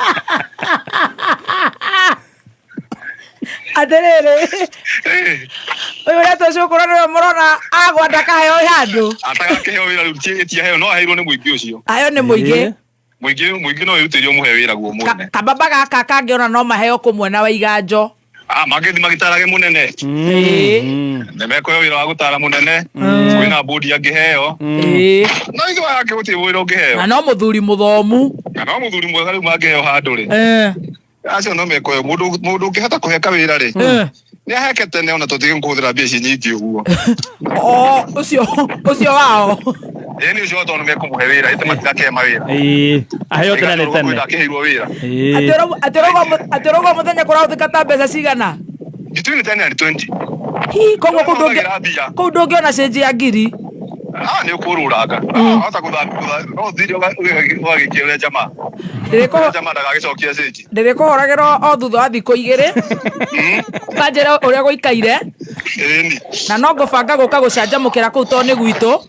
Atĩrĩrĩ, ũyũ ũretwo cũkũrũ nĩwe mũrona agwa ndakaheo handũ. Atagakĩheo wĩra rĩu tiaheo no aheirwo nĩ mũingĩ ũcio. Aheo nĩ mũingĩ. Mũingĩ mũingĩ no wĩrutĩrie ũmũhe wĩra guo mwene. Kababa gaka kangĩona no maheo kũ mwena wa iganjo. Ah, mangĩthiĩ magĩtarage mũnene. Nĩ mekũheo wĩra wa gũtara mũnene. Kwĩna bodi angĩheo. No ithuĩ aya angĩ gũtirĩ wĩra ũngĩheo. Na no mũthuri mũthomu. Na no mũthuri mwega rĩu mangĩheo handũ rĩ. Acio no mekũheo. Mũndũ mũndũ ũngĩhota kũhe kawĩra rĩ. Nĩ aheke tene ona tũtige kũhũthĩra mbia ici nyingĩ ũguo. O ũcio ũcio wao. Ĩĩ nĩ ũcio tondũ mekũmũhe wĩra ĩte matigakĩhe mawĩra. Ĩĩ, aheo tene nĩ tene. Ndakĩheirwo wĩra. Ĩĩ. Atĩ ũrauga mũthenya kũrahũthĩka ta mbeca cigana? Between 10 and 20. Hi, koguo kũu ndũngĩ Hũthagĩra mbia. kũu ndũngĩona cĩnji ya ngiri. Ah, nĩ ũkũrũranga. Hota gũthambia no ũthire ũgagĩkia ũrĩa jamaa. Ndĩrĩkũhũ Jamaa ndagagĩcokia cĩnji. Ndĩrĩkũhũragĩra o thutha wa thikũ igĩrĩ. Ũkanjĩra ũrĩa gũikaire. Ĩni. Na no ngũbanga gũka gũcanjamũkĩra kũu tondũ nĩ gwitũ.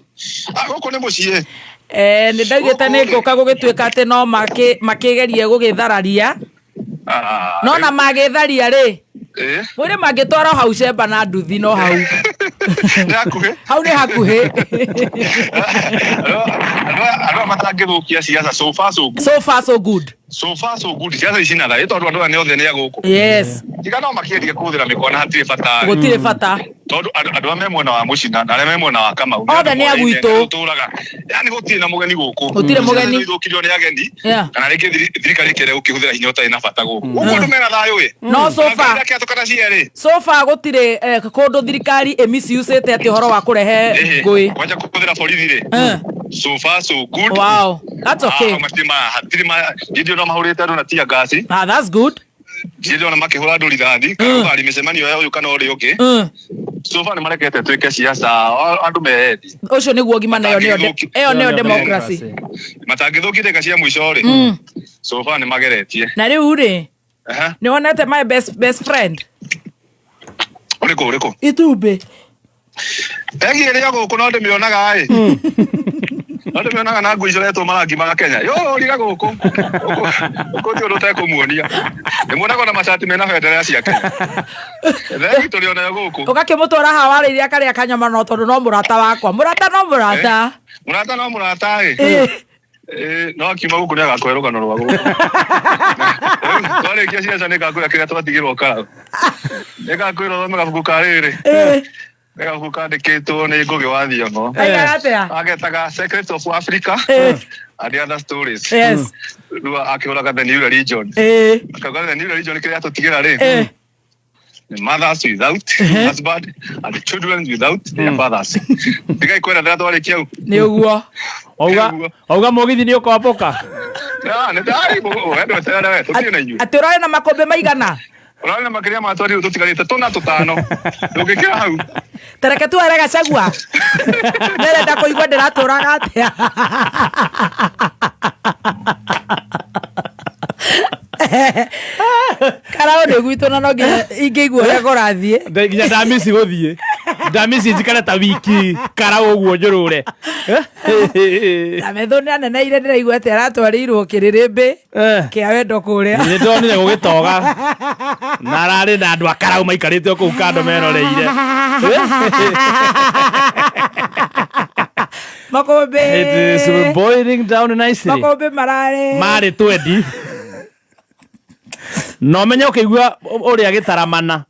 Ah, gũkũ nĩ mũciĩ. Eh, nĩ ndaugĩte nĩ ngũka gũgĩtuĩka atĩ no makĩgerie gũgĩthararia. Ah, No na magĩtharia rĩ, Ĩĩ. mwĩrĩ mangĩtwara hau cemba na nduthi no hau. Nĩ hakuhĩ. Hau nĩ hakuhĩ. Andũ aya matangĩthũkia siasa so far so good. So far so good. So far so good. Siasa ici na thayũ tondũ andũ aya nĩ othe nĩ a gũkũ. Yes. Tiga no makĩendie kũhũthĩra mĩkwa na hatirĩ bata. Gũtirĩ bata. Tondũ andũ arĩa me mwena wa Mũcina na arĩa me mwena wa Kamau Othe nĩ a gwitũ. Tũraga. Yani gũtirĩ na mũgeni gũkũ. Gũtirĩ mũgeni. Ciana ithũkirio nĩ ageni. Yeah. Kana rĩngĩ thirikari ĩkĩenda gũkĩhũthĩra hinya ũtarĩ na bata gũkũ. Gũkũ andũ mena thayũ ĩ. No so far. Ona kana cierĩ. So far gũtirĩ kũndũ thirikari ĩmisiusĩte atĩ ũhoro wa kũrehe ngũĩ. Kwanja kũhũthĩra borithi rĩ. So far so good. Wow. That's okay. Ah, matirĩ ma hatirĩ ma ndirĩ ona mahũrĩte andũ na tear gas. Ah, that's good. Ndirĩ ona makĩhũra andũ rithathi kana gũtharia mĩcemanio ya ũyũ kana ũrĩa ũngĩ. So far nĩ marekete twĩke siasa andũ meyendi. Ũcio nĩguo ũgima na ĩyo nĩyo ĩyo nĩyo democracy. Matangĩthũkia ndagĩka cia mũico rĩ. So far nĩ mageretie. Na rĩu rĩ, nĩ wonete my best best friend? Ũrĩkũ ũrĩkũ? Itumbĩ. Egi ĩrĩa gũkũ no ndĩmĩonaga ĩ. No ndĩmĩonaga na nguo icoretwo marangi ma Kenya. Yo riga gũkũ. Gũkũ ti ũndũ ũtekũmuonia. Ndĩmuonaga ona macati mena bendera cia Kenya. Thegi tũrĩ onayo gũkũ. Ũgakĩmũtwara haha warĩire akarĩa kanyama no tondũ no mũrata wakwa. Mũrata no mũrata. Mũrata no mũrata ĩ. No akiuma gũkũ nĩ agakũhe rũgano rwa gũkũ. Twarĩkia ciaca nĩ ngakwĩra kĩrĩa twatigĩrwo karaũ. Nĩ ngakwĩra ũthome gabuku ka rĩrĩ. Nĩ gabuku kandĩkĩtwo nĩ Ngũgĩ wa Thiong'o. Kainaga atĩa? Agetaga Secrets of Africa and other stories. Yes. Rĩu akĩhũraga The New Religion. Akauga The New Religion kĩrĩa tũtigĩra rĩ. Mothers without husband and children without their fathers. Tigai kwĩra ndĩra twarĩkia hau. Nĩ ũguo. Auga mũgithi nĩ ũkombũka. Ah, nĩ ndari we ndweterere we tũtirĩ na inyuĩ. Atĩ ũrarĩ na makũmbĩ maigana? Ũrarĩ na makĩria ma twariũ tũtigarĩte tũna tũtano. Ndũngĩkĩra hau. Tareke tuere Gachagua. Nĩrenda kũigua ndĩratũraga atĩa. Karao nĩ gwitũ na no nginya ingĩigua ũrĩa kũrathiĩ. Nginya ndamici gũthiĩ. Ndamici njikare ta wiki karau ũguo njũrũre. Na metho nĩ aneneire ndĩraigua atĩ aratwarĩirwo kĩrĩrĩmbĩ kĩa wendo kũrĩa. Nĩ ndonire gũgĩtoga. Na ararĩ na andũ a karau maikarĩte o kũu kando meroreire. Makũmbĩ. It is boiling down nicely. Makũmbĩ mararĩ. Marĩ twendi. No menye ũkĩigua ũrĩa gĩtaramana.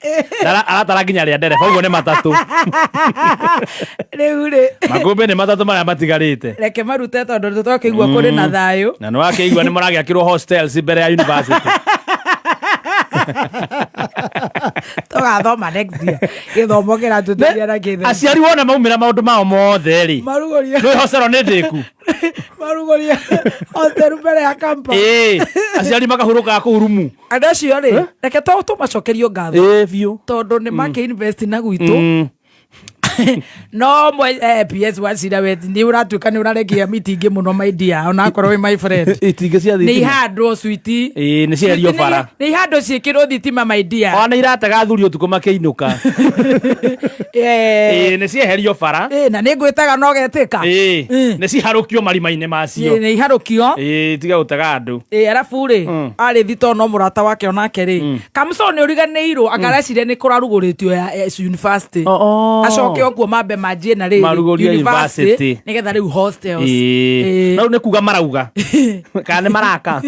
Aratara nginya rĩa ndereba ũguo nĩ matatũ. Rĩu rĩ. Makũmbĩ nĩ matatũ marĩa matigarĩte. Reke marute tondũ nĩ twakĩigua kũrĩ na thayũ. Na nĩ wakĩigua nĩ maragĩakĩrwo hostels mbere ya university. Tũgathoma next year. Gĩthomo kĩratũteithia na kĩthe. Aciari wona maumĩra maũndũ mao mothe rĩ. Marugũria. Nĩ hostel nĩ ndĩku. Marugũria hostel mbere ya campus. Ĩĩ. Aciari makahurũkaga kũu rumu. Andũ acio rĩ, reke tũmacokerio ngatho. Ĩĩ biũ. Tondũ nĩ makĩ invest na gwitũ. No mwe PS wacira we nĩ ũratuĩka nĩ ũrarekia mitingi mũno my dear, onakorwo wĩ my friend. Itingĩ cia Nĩ thitima. ihandwo switi. Ĩĩ, nĩ cieherio bara. Nĩ ihandwo ciĩkĩrwo thitima, my dear. Ona iratega athuri ũtukũ makĩinũka. Ĩĩ, nĩ cieherio bara. Ĩ, na nĩ ngwĩtaga no getĩka. Ĩĩ, nĩ ciharũkio marima-inĩ macio. Nĩ iharũkio. Ĩĩ, tiga gũtega andũ. Ĩ, arabu rĩ, arĩ thito no mũrata wake onake rĩ, Kamso nĩ ũriganĩirwo angareciria nĩ kũrarugũrĩtio ya university. Oh, oh. Acoke okuo mambe manjie na rĩrĩ Marugũrie university. Nĩgetha rĩu hostels. Ĩĩ. Ĩĩ. Na rĩu nĩ kuga marauga kana nĩ maraka?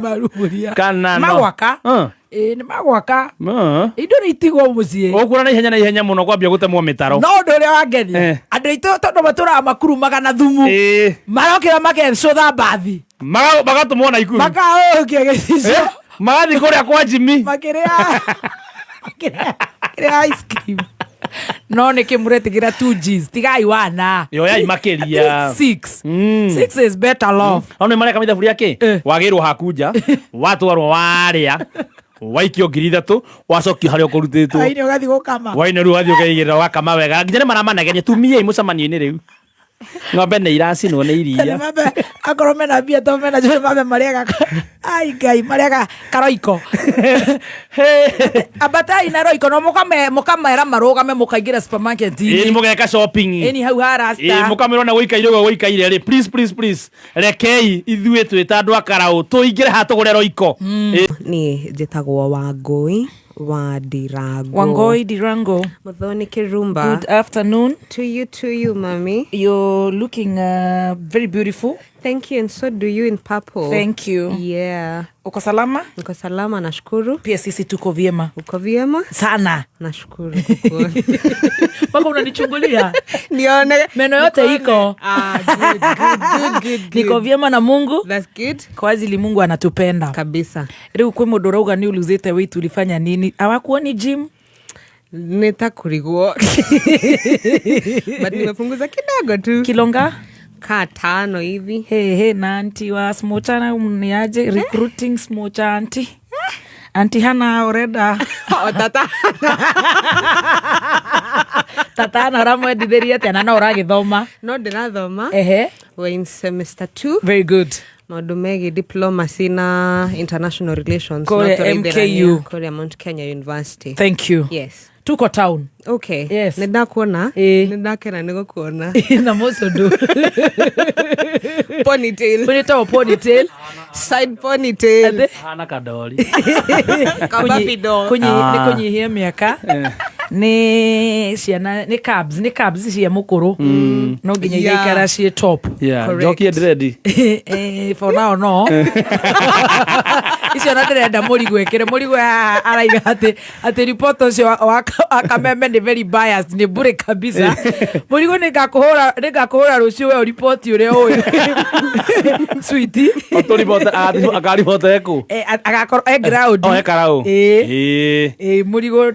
Marugũria. Kana no. Magwaka. Ĩĩ, nĩ magwaka. Indo nĩ itigwo mũciĩ. Ũkuona na ihenya mũno kwambia gũtemwo mĩtaro. No ũndũ ũrĩa wangenia, andũ aitũ tondũ matũraga makurumaga na thumu, marokĩra makecũtha mbathi. Magatũmwo na ikuru. Makaũkia gĩcicio. Magathiĩ kũrĩa kwa Jimmy. Makĩrĩa ice cream. No nĩkĩ mũretigĩra 2 Gs? Tigai wana. Yoyai makĩria. Six. Six is better, love. No nĩ mareka mithabu rĩa kĩ wagĩrwo haku nja, watwarwo warĩa, waikio 3,000, wacokio harĩa ũkũrutĩtwo. Aini ũgathiĩ gũkama. Waine rĩu wathiĩ ũkeigĩrĩra ũgakama wega, nginya nĩ maramanegenia tumiei mũcemanio-inĩ. Rĩu ng'ombe nĩ iracinwo nĩ iria. Mambe akorwo mena mbia to mena njũĩ, mambe marĩaga, ai Ngai, marĩaga karoiko. Ambatai na roiko no mũkamera marũgame, mũkaingĩra supermarket. Ĩĩ, nĩ mũgeka shopping. Ĩni hau ha rasta. Ĩĩ, mũkamĩrwo na gũikaire ũguo gũikaire rĩ, please, please, please, rekei ithuĩ twĩ ta andũ a karaũ tũingĩre haha tũgũre roiko. Ĩĩ. Niĩ njĩtagwo Wangũi wa Ndirango. Wangoi Dirango. Muthoni Kirumba. Good afternoon. To you, mami. You're looking very beautiful. Thank you, and so do you in purple. Thank you. Yeah. Uko salama? Niko salama, nashukuru. Pia sisi tuko vyema. Uko vyema? Sana. Nashukuru kukuona. Mpaka unanichungulia. Nione. Meno yote Nikuone. iko. Ah, good, good, good, good, good. Niko vyema na Mungu. That's good. Kwa ajili Mungu anatupenda. Kabisa. Rĩu kwĩ mũndũ ũrauga nĩ uluzĩte weight, ulifanya nini? Hawakuoni gym? Nitakurigwo. But nimepunguza kidogo tu. Kilonga? Kaa 5 hivi. Hey, hey, na anti wa smochana ni aje? Recruiting smocha anti. Anti Hana urenda. O tata. Tata Hana ũramwendithĩria atĩa na no ũragĩthoma? No ndĩrathoma. We're in semester 2. Very good. Maũndũ megiĩ diplomacy na international relations. Kũrĩa No tũraithĩrania. MKU. Kũrĩa Mount Kenya University. Thank you. Yes. Tuko town. Okay. Yes. Nĩ ndakuona. Ĩĩ. Nĩ ndakena nĩ gũkuona. Na mũcũndũ. Ponytail. Ũnĩtagwo ponytail. Side ponytail. Hana kadori. Kababi doll. Nĩ kũnyihia mĩaka, nĩ ciana, nĩ cabs cia mũkũrũ, no nginya igaikara ciĩ top. Yeah, Correct. njokie dread. For now no icio na ndĩrenda mũrigo ĩkĩre mũrigo haha araiga atĩ report ũcio wa Kameme nĩ very biased, nĩ bure kabisa. Mũrigo, nĩ ngakũhũra rũciũ we ũripoti ũrĩa ũĩ, sweetie. Akaribota ekũ? Agakorwo e ground. Oh, e karaũ. Ĩĩ. Ĩĩ. Ĩ,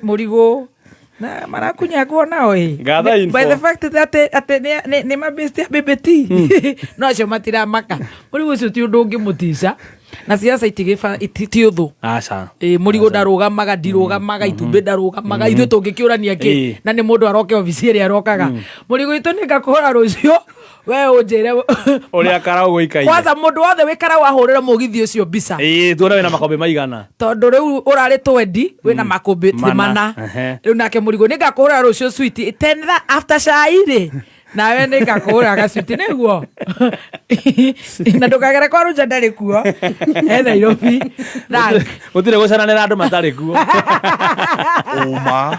mũrigo na marakunyangwo nao ĩ. Gather info. By the fact that atĩ nĩ mabĩsti a BBT no acio matiramaka, mũrigo ũcio ti ũndũ ũngĩmũtica na siasa itigĩba ti ũthũ. Aca. Ĩ, mũrigo ndarũgamaga, ndirũgamaga, itumbĩ ndarũgamaga, ithuĩ tũngĩkĩũrania kĩ? Na nĩ mũndũ aroke obici ĩrĩa arokaga. Mũrigo witũ, nĩ ngakũhũra rũciũ we ũnjĩre Ũrĩa karaũ gũikaire. Kwanza mũndũ wothe wĩkara wahũrĩra mũgithi ũcio mbica. Ĩĩ, tuone wĩna makombe maigana. Tondũ rĩu ũrarĩ twendi wĩna makũmbĩ Mana. mana. Rĩu nake mũrigo nĩ ngakũhũra rũciũ switi 10 after cai rĩ, nawe nĩ ngakũhũra gacuti nĩguo na ndũkagere kwa rũnja, ndarĩ kuo, e Nairobi. Thank. Gũtirĩ gũcananĩra andũ matarĩ kuo. Ũma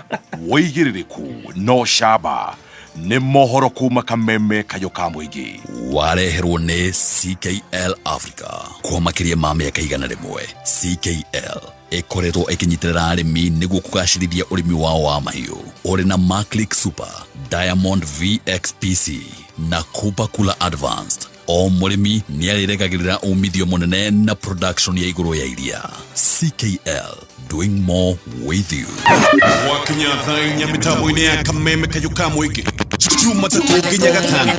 wĩigĩrĩrĩku no camba nĩ mohoro kuma Kameme kayũ ka mũingĩ. Wareherwo nĩ CKL Africa. Kwa makĩria ma mĩaka 100, CKL ĩkoretwo ĩkĩnyitĩrĩra arĩmi nĩguo kũgacĩrithia ũrĩmi wao wa mahiũ ũrĩ na Maclick Super, Diamond VXPC na Cooper Cooler Advanced. O mũrĩmi nĩ arĩregagĩrĩra umithio mũnene na production ya igũrũ ya iria. CKL, doing more with you. Gwakinya thaa 4 mĩtambo-inĩ ya Kameme kayũ ka mũingĩ. Jumatatũ nginya gatano.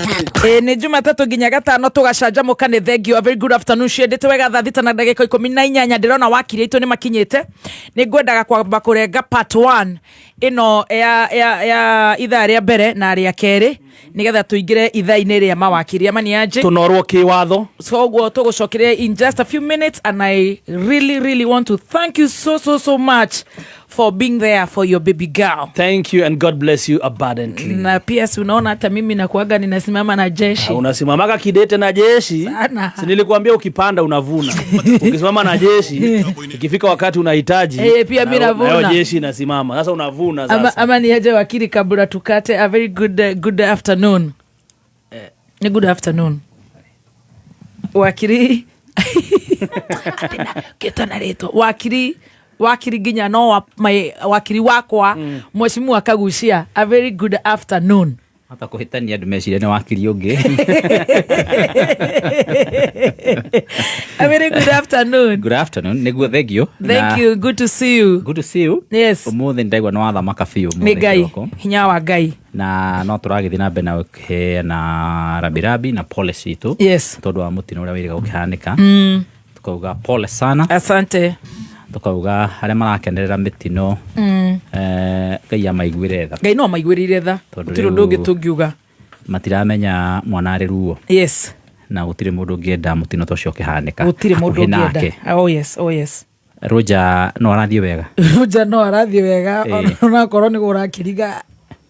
Ĩ nĩ Jumatatũ nginya gatano tũgacanjamũka. Nĩ thank you, a very good afternoon. Ciendete wega thaa 6 na ndagĩka 18. Ndĩrona wakiri aitũ nĩ makinyĩte. Nĩ ngwendaga kwamba kũrenga part 1 ĩno ya ithaa rĩa mbere na rĩa kerĩ, nĩgetha tũingĩre ithaa-inĩ rĩa mawakiri ama nĩ anjĩ. Tũnorwo kĩwatho. So ũguo tũgũcokeria in just a few minutes, and I really really want to thank you so so so much for being there for your baby girl. Thank you and God bless you abundantly. Na pia si unaona hata mimi nakuaga ninasimama na jeshi. Unasimamaga kidete na jeshi. Sana. Si nilikuambia ukipanda unavuna? Ukisimama na jeshi, ikifika wakati unahitaji, Eh, pia mi navuna. nayo jeshi inasimama. Sasa unavuna. Ama, sasa. Ama niaje wakili, kabla tukate, a very good afternoon. Ni good afternoon, wakiri. Kĩtwa na rĩtwa wakiri nginya no wa, my, wakiri wakwa mheshimiwa Kagucia, a very good afternoon. Hata kũhĩtania andũ meciria nĩ wakiri ũngĩ. A very good afternoon. Good afternoon. Nĩguo, thank you. Thank you, good to see you. Good to see you. Yes. Ũmũthĩ nĩndaigua nĩ wathamaka biũ Nĩ ũmũthĩ Ngai. kĩroko. Hinya wa Ngai. Na no tũragĩthiĩ na mbere na gũkĩheana rambirambi na pole citũ tondũ wa mũtino ũrĩa wĩrĩga gũkĩhanĩka. Tukauga pole sana. Asante. Tukauga arĩa marakenerera mĩtino, Ngai amaiguĩre tha. Ngai no amaiguĩrĩire tha. Tondũ Gũtirĩ ũndũ ũngĩ rĩu tũngiuga. Matiramenya mwana arĩ ruo. Na gũtirĩ mũndũ ũngĩenda mũtino ta ũcio ũkĩhanĩka Gũtirĩ mũndũ hakuhĩ nake. ũngĩenda. Oh yes, oh yes. Roger no arathiĩ wega. Roger no arathiĩ wega. Onakorwo nĩ ũrakĩriga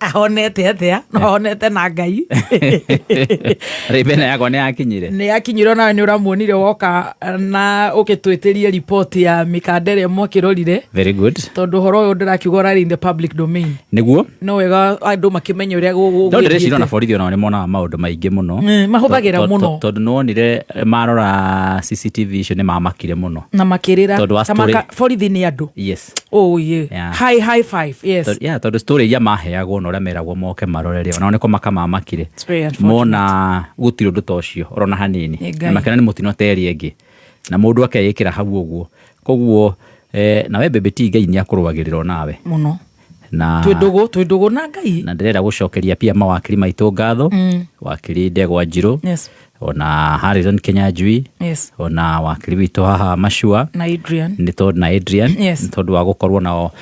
ahonete atĩa, no ahonete na Ngai. Rĩbena yakwa nĩ yakinyire. Nĩ yakinyire. Nawe nĩ ũramuonire woka na ũgĩtwĩtĩrie riboti ya mĩkanda ĩrĩa mwakĩrorire. Very good. Tondũ ũhoro ũyũ ndĩrakiuga ũrarĩ in the public domain. Nĩguo. No wega andũ makĩmenya ũrĩa No ndĩreciria ona gũgĩthiĩte. borithi onao nĩ monaga maũndũ maingĩ mũno. Mahũthagĩra mũno. Tondũ nĩwonire marora CCTV icio nĩ mamakire mũno. Na makĩrĩra. Tondũ wa Ta borithi nĩ andũ. Oh yeah. High high five, yes. Yeah, tondũ story iria maheagwo na ũrĩa meragwo moke marore rĩ, onao nĩko makamamakire. It's very unfortunate. Mona gũtirĩ ũndũ ta ũcio orona hanini. Nĩ Ngai. Na makĩona nĩ mũtino ta ĩrĩa ĩngĩ na mũndũ akeĩkĩra hau ũguo. Koguo nawe baby T, Ngai nĩ akũrũagĩrĩra onawe. Mũno. Na Twĩ ndũgũ na Ngai. Na ndĩrenda gũcokeria pia mawakiri maitũ ngatho, wakiri Ndegwa Njirũ, ona Harrison Kinyanjui, ona wakiri witũ haha Mashua, na Adrian. Nĩ tondũ na Adrian, nĩ tondũ wa gũkorwo nao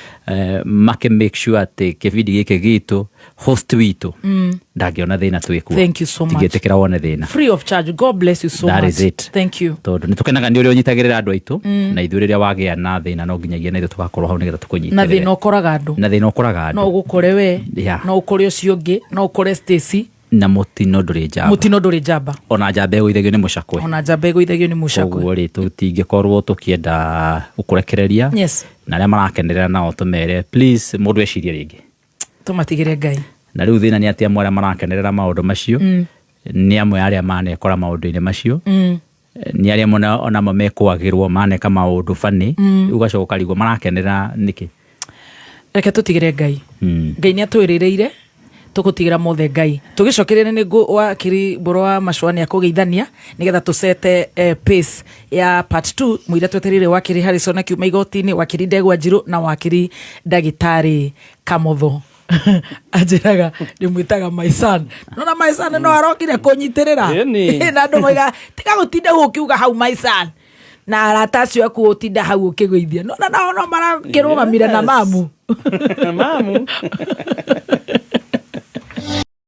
makĩ make sure atĩ kĩbindi gĩkĩ gitũ, host witũ ndangĩona thĩna twĩkuo. Thank you so much. Tingĩtĩkĩra wone thĩna. Free of charge. God bless you so That much. is it. Thank you. Tondũ nĩ tũkenaga nĩ ũrĩa ũnyitagĩrĩra andũ aitũ, na ithuĩ rĩrĩa wagĩa na thĩna no nginyagia na ithuĩ tũgakorwo hau nĩgetha Na tũkũnyitĩrĩre. thĩna ũkoraga andũ. Na thĩna ũkoraga No andũ. ũgũkore we, no ũkore ũcio ũngĩ, no ũkore Stacy. Na mũtino ndũrĩ njamba. Mũtino ndũrĩ njamba. Ona njamba ĩgũithagio nĩ mũcakwe. Ona njamba ĩgũithagio nĩ mũcakwe. Koguo rĩ, tũtingĩkorwo tũkĩenda gũkũrekereria. Na arĩa marakenerera nao tũmere please, mũndũ ecirie rĩngĩ. Tũmatigĩre Ngai. Na rĩu thĩna nĩ atĩ amwe arĩa marakenerera maũndũ macio nĩ amwe arĩa manekora maũndũ-inĩ macio, nĩ arĩa onamo mekwagĩrwo maneka maũndũ bani. Ũgacoka ũkarigwo marakenerera nĩkĩ. Reke tũtigĩre Ngai. Ngai nĩ atwĩrĩrĩire, tũgũtigĩra mothe Ngai. Tũgĩcokereria nĩ wakiri Mbũrũ wa Macũa nĩ akũgeithania nĩgetha tũcete pace ya part 2. Mũira twetereire wakiri Harrison akiuma igoti-inĩ, wakiri Ndegwa Njirũ na wakiri ndagĩtarĩ Kamotho. Anjĩraga ndĩmwĩtaga my son, nona my son no arokire kũnyitĩrĩra. Ĩni. Na andũ moiga tiga gũtinda hau ũkiuga hau my son na arata acio aku, ũtinda hau ũkĩgũithia, nona nao no marakĩrũgamire na mamu. Mamu.